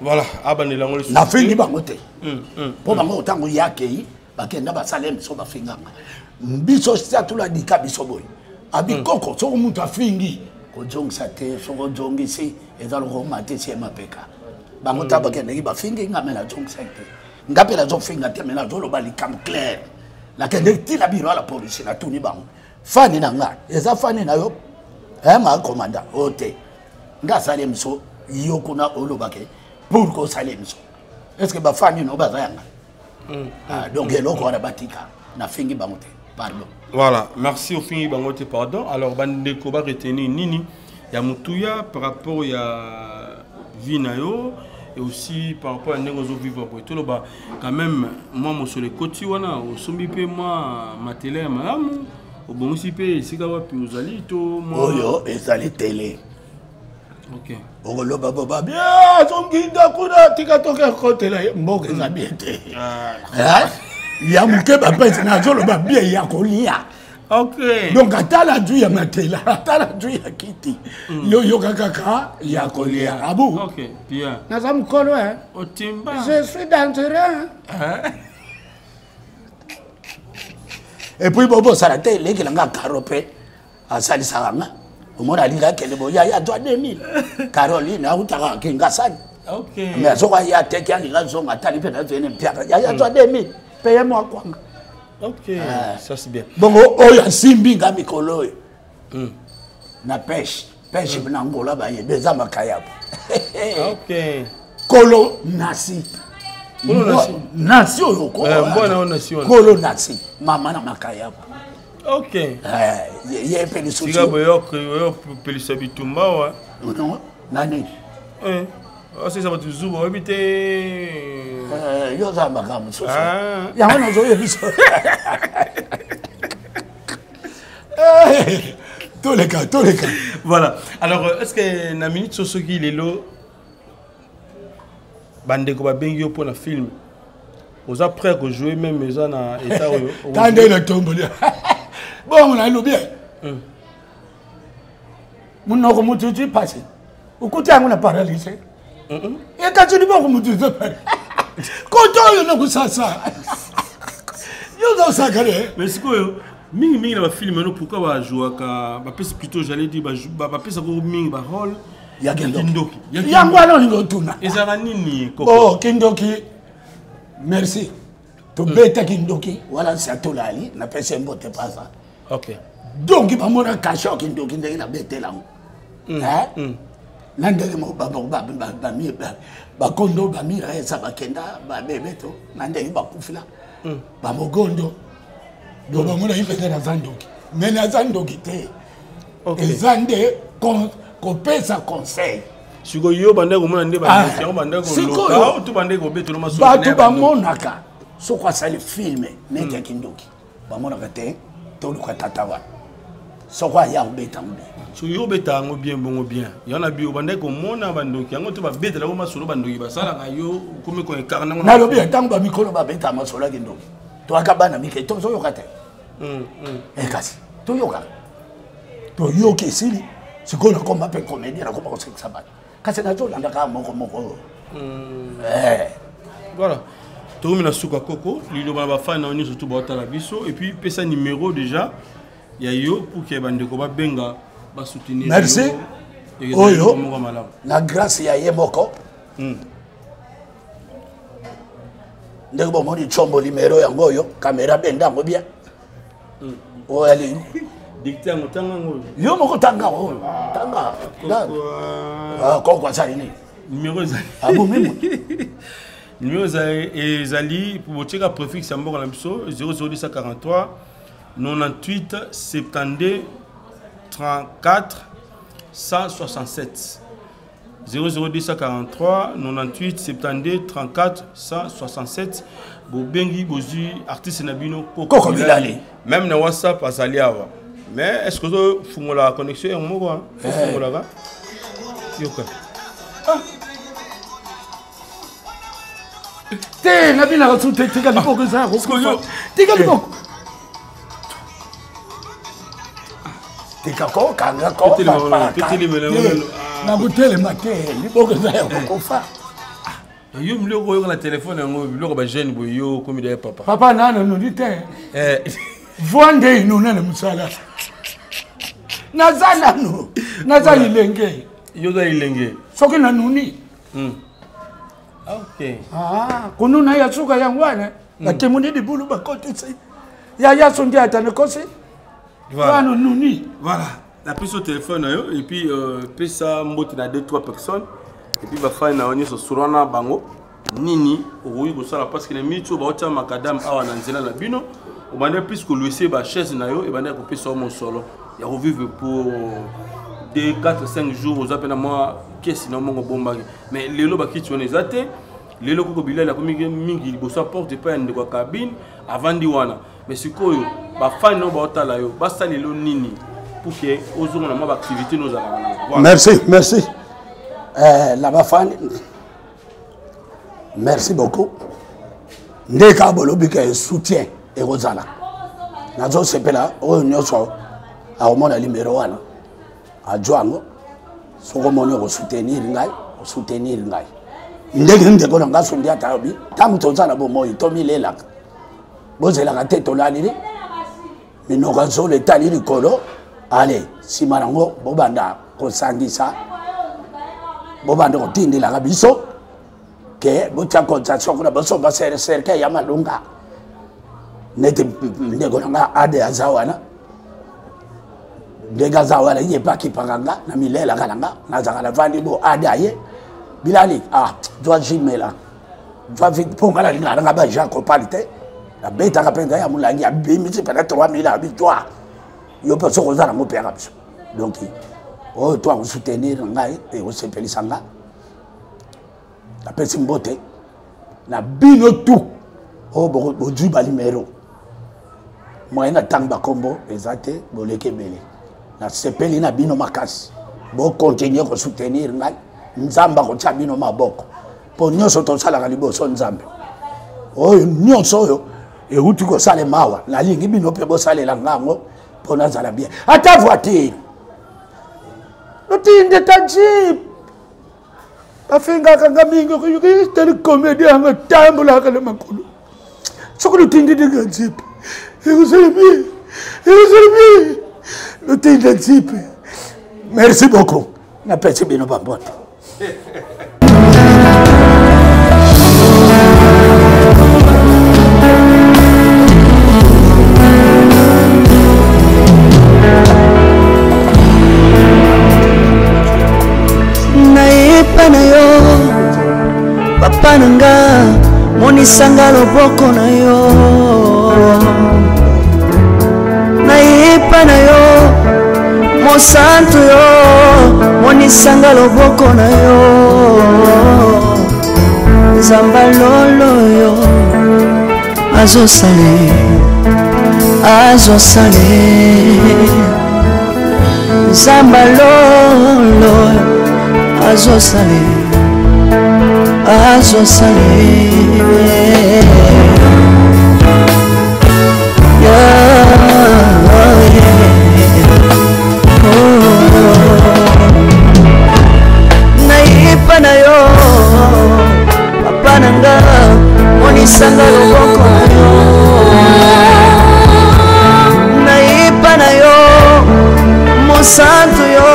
Speaker 1: voilà, abandela yango.
Speaker 2: Nafingi bango te, mpo bango ntango ye akei, bakenda basala biso, bafinganga biso, satuladika biso boye abikoko. Soki moto afingi, kozongisa te. Soki ozongisi, eza lokola omatisi ye mapeka. Bango ta bakendeki bafingi nga, me nazongisa te. Nga mpe nazofinga te, me nazoloba likambo clair. Nakendeki ntina biro ya la polisi, natuni bango: fani na nga eza fani na yo ma komanda oyo te? Nga asali émission, yo kuna olobake pour que osali émission, est ce que bafani no baza yanga? Ah, donc eloko wana batika, nafingi bango te, pardon.
Speaker 1: Voilà, merci. Ofingi bango te, pardon. Alors bandeko baretenir nini ya motuya par rapport ya vie na yo et aussi par rapport ya ndenge ozovivre boye? Toloba quand même mwa mosolo ekoti wana, osombi mpe mwa matela ya malamu, obongisi mpe esika wapi ozali to mwa
Speaker 2: Oyo ezali tele. Okoloba boba bien, azonginda kuna, tika toke kotela ye. Mboka eza bien te. Ya moke bapesi, nazoloba bien ya kolia. Donc ata na juu ya matela, ata na juu ya kiti, yo yoka kaka ya kolia abu.
Speaker 1: Ok, bien.
Speaker 2: Naza mokolo, hein.
Speaker 1: Otimba.
Speaker 2: Je suis dangereux, hein. Et puis bobosala te, elekela nga karo mpe asalisaka nga, omona alingi akende boye, ya azwa 2000. Caroline autaka Kingasani, mais soki aye ateki, alingi azonga, atali mpe nazwene mpiaka, ya azwa 2000, mpe ye mwa kwanga.
Speaker 1: Ok, ça c'est bien.
Speaker 2: Bongo oyo asimbi nga mikolo oyo na peshe peshe na Angola, bayebi eza makayabo. Kolo nasi.
Speaker 1: Kolo nasi.
Speaker 2: Nasi oyo.
Speaker 1: Mbwana oyo nasi wana.
Speaker 2: Kolo nasi, mama na makayabo. Ye mpe lisusu.
Speaker 1: Sika boyo pelisa bitumba wa.
Speaker 2: Non, nani?
Speaker 1: Osisa bato zuba, oyebi te.
Speaker 2: Yo oza makambo mosusu. Yango nazoyebiso. Toleka, toleka.
Speaker 1: Voilà. Alors, est ce que na minute so, soki lelo bandeko babengi yo mpo na film, oza prêt kojouer même eza na état oyo?
Speaker 2: Ta nde natomboli bongo, nalobi munoko mututu pasi, okuti yango na paralyse, ekati liboko mutu koto oyo nakusasa, yo ozosaka ne.
Speaker 1: Mais sikoyo mingimingi na bafilme no, pourquoi bajouaka, bapesi plutôt, j'allais dire, bapesaka mingi barole
Speaker 2: ya kindoki? Yango wana olingi otuna.
Speaker 1: Ezalaka nini?
Speaker 2: Oh, kindoki, merci. Tobeta kindoki wana, nsi atolali, napesi ye mbote pasa. Donc bamona kasha ya kindoki ndenge nabetela yango na ndenge bakondo bamira eza bakenda babebe to na ndenge bakufila bamogondo. Donc bamonaki mpenza naza ndoki, mais naza ndoki te, eza nde kopesa conseil.
Speaker 1: Sikoyo yo bandaki komona nde bandoki yango, bandaki koloka to bandaki kobetela masolo?
Speaker 2: Bato bamonaka soki asali filme neti ya kindoki, bamonaka te toluka tata wana, soko aya kobeta yango bien.
Speaker 1: So yo obeta yango bien, bongo bien yango na bio, bandaki komona bandoki yango to babetelako masolo bandoki basalaka, yo okomi koincarne yango?
Speaker 2: Nalobi, ntango bamikolo babeta masolo ya kindoki, toyaka bana mike, tozoyoka te. Kasi toyokaka, toyoki, esili. Sikoyo nakoma mpe comédien, nakoma kosekisa bato, kasi nazolanda kaka moko moko oyo.
Speaker 1: Voilà, tokomi na suka. Koko, liloba na bafani na yo nyonso to baotala biso, et puis pesa numéro déjà ya yo pour que bandeko babenga, basoutenir.
Speaker 2: Merci. Oyo na grâce ya ye moko. Ndenge bomoni combo limero yango oyo kamera benda yango bien. Oyo ali
Speaker 1: dicte yango tanga yango
Speaker 2: yo moko tanga oyo tanga ah, koko asali nini
Speaker 1: numero ezali
Speaker 2: abomi moto
Speaker 1: numero ezali botieka préfixe ya mboka na biso 00243 98 72 34 167 00243 98 72 34 167 bobengi bozwi artiste na bino
Speaker 2: koko bilali
Speaker 1: même na whatsapp azali awa mais est ce que ozofungola connexion yango moko ofungolaka yoka
Speaker 2: ah. te nabinaka su te tika liboko eza ya kokufa tika liboko tika kokanga konakotelema te liboko eza ya kokufa
Speaker 1: yo biloko oyoka na telefone yango biloko bajeune boye yo okomi daye papa
Speaker 2: papa nano noni te voi nde inona na mosala naza nano naza lilenge
Speaker 1: yo oza lilenge
Speaker 2: soki nanuni
Speaker 1: Okay.
Speaker 2: Ah, kununa ya suka yango wana hmm. batemuni libulu bakotisi ya yaso nde ata nakosi wana nuni
Speaker 1: voilà napesi yo telefone na yo epuis euh, pesa mbote na 2 3 personnes epuis bafani na yo nyonso solo na bango nini okoki kosala parce que na miniti oyo baotia makadame awa na nzela na bino obandaki plus koluese bachaise na yo ebandaki kopesa yo mosolo ya kovivre pour 2 4 5 jours oza mpe na mwa kesi na yo moko obombaki mais lelo bakiti wana eza te lelo koko bilali akomi mingi liboso ya porte epai ya ndeko ya cabine avandi wana mais sikoyo bafani nao baotala yo basala lelo nini pour ke ozonga na mwa baactivité nozalaka
Speaker 2: nango merci merci eh, na bafani merci beaucoup nde kaka bolobi ke soutien ekozala nazosepela oyo nyonso akomona limero wana azwa yango soki omoni okosoutenir ngai osoutenir ngai ndenge ndeko na ngai sondi ata alobi ntango toza na bomoi tomilelaka bozelaka te tolalili minoko ya zolo etali likolo ale nsima nango bobanda kosangisa bobanda kotindelaka biso ke botya cotisation kuna bosomba cercueil ya malunga neti ndeko na nga ade aza wana ndenge aza wana ye mpe akipaka nga na milelaka na nga nazalaka navandi bo ade aye bilali ah zwa jimela zwa vite mpo nga nalingaka nanga ba jean copal te nabetaka mpenza ya molangi abimisi mpena 3000 abi zwa yo mpe soki oza nango mpe yaka biso donc oyo to akosoutenir ngai ekosepelisa nga napesi mbote na bino tout oyo bozwi balimero moyen na ntango bakombo eza te boleki ebele nasepeli na bino makasi bokontinue kosoutenir ngai nzambe akotya bino maboko mpo nyonso tosalaka liboso nzambe oyo nyonso oyo euti kosalema awa nalingi bino mpe bosalela ngai yango mpo nazala bien ata voiture lotindeta jeep bafingaka nga mingi tali komedi yango etambolaka na makolo soki lotindeli nga jipe ekozala bien ekozala bien lotinda jipe merci beaucoup napesi bino bambote
Speaker 13: nayepa na yo papa na nga monisanga loboko na yo nayepa na yo mosantu yo monisanga loboko na yo nzamba lolo yo azosale azosale nzamba lolo azosale azosale yeah, yeah. Nayepa na yo papa na nga monisanga loboko na yo nayepa na yo mosantu yo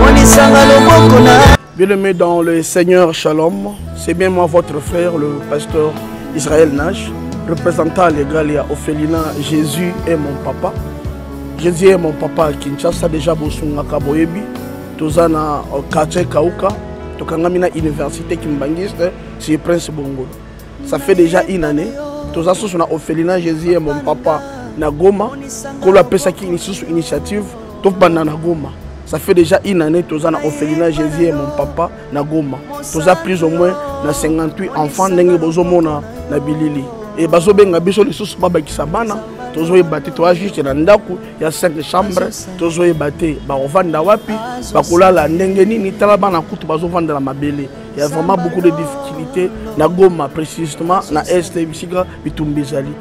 Speaker 13: monisanga loboko na
Speaker 14: Bien-aimé dans le Seigneur Shalom, c'est bien moi votre frère, le pasteur Israël Nash, représentant légal ya orphelinat Jésus est mon papa. Jésus est mon papa à Kinshasa déjà bosungaka boyebi toza na euh, quartier Kauka tokangami na université Kimbanguiste sur Prince Bongolo. Ça fait déjà une année toza susu na orphelinat Jésus est mon papa na Goma kolo apesaki lisusu initiative tobanda na Goma. Ça fait déjà une année toza na orphelinat Jésus est mon papa na Goma. Toza plus ou moins na 58 enfants ndenge bozomona na bilili. Et bazobenga biso lisusu babakisa bana tozoyeba te toza juste na ndako ya 5 chambre tozoyeba te bakovanda wapi bakolala ndenge nini tala bana kutu bazovanda na mabele ya vraiment beaucoup de difficultés na Goma précisément na est bisika bitumba ezali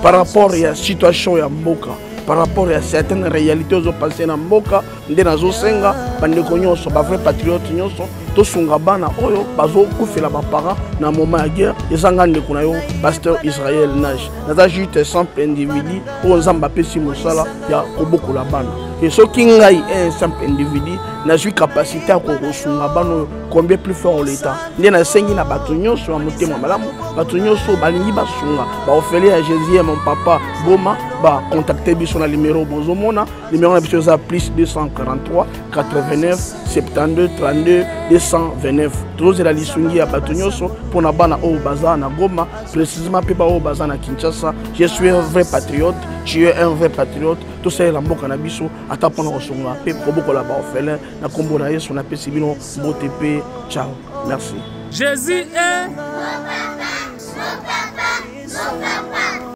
Speaker 14: par rapport ya situation ya mboka par rapport ya certaines réalités ozopasse na mboka nde nazosenga bandeko nyonso bavrai patriote nyonso tosunga bana oyo bazokufela baparent na moment ya guerre eza nga ndeko na yo pasteur israel nage naza juste simple individu oyo nzambe apesi mosala ya kobokola bana e soki ngai un simple individu nazwi capacité ya kokosunga bana oyo combien plus fort l'état nde nasengi na bato nyonso ya motema malamu bato nyonso balingi basunga baofele ya jésus ya mon papa goma bacontacte biso na numero bozomona numero na biso eza plus 243 89 72 32 229 tozozela lisungi ya bato nyonso mpo na bana oyo baza na goma précisément mpe baoyo baza na kinshasa je suis un vrai patriote tu es un vrai patriote tosalela mboka na biso ata mpona kosunga mpe kobokola baorphelin na nkombo na yesu napesi bino mbote mpe ciao merci
Speaker 15: jésus est eh.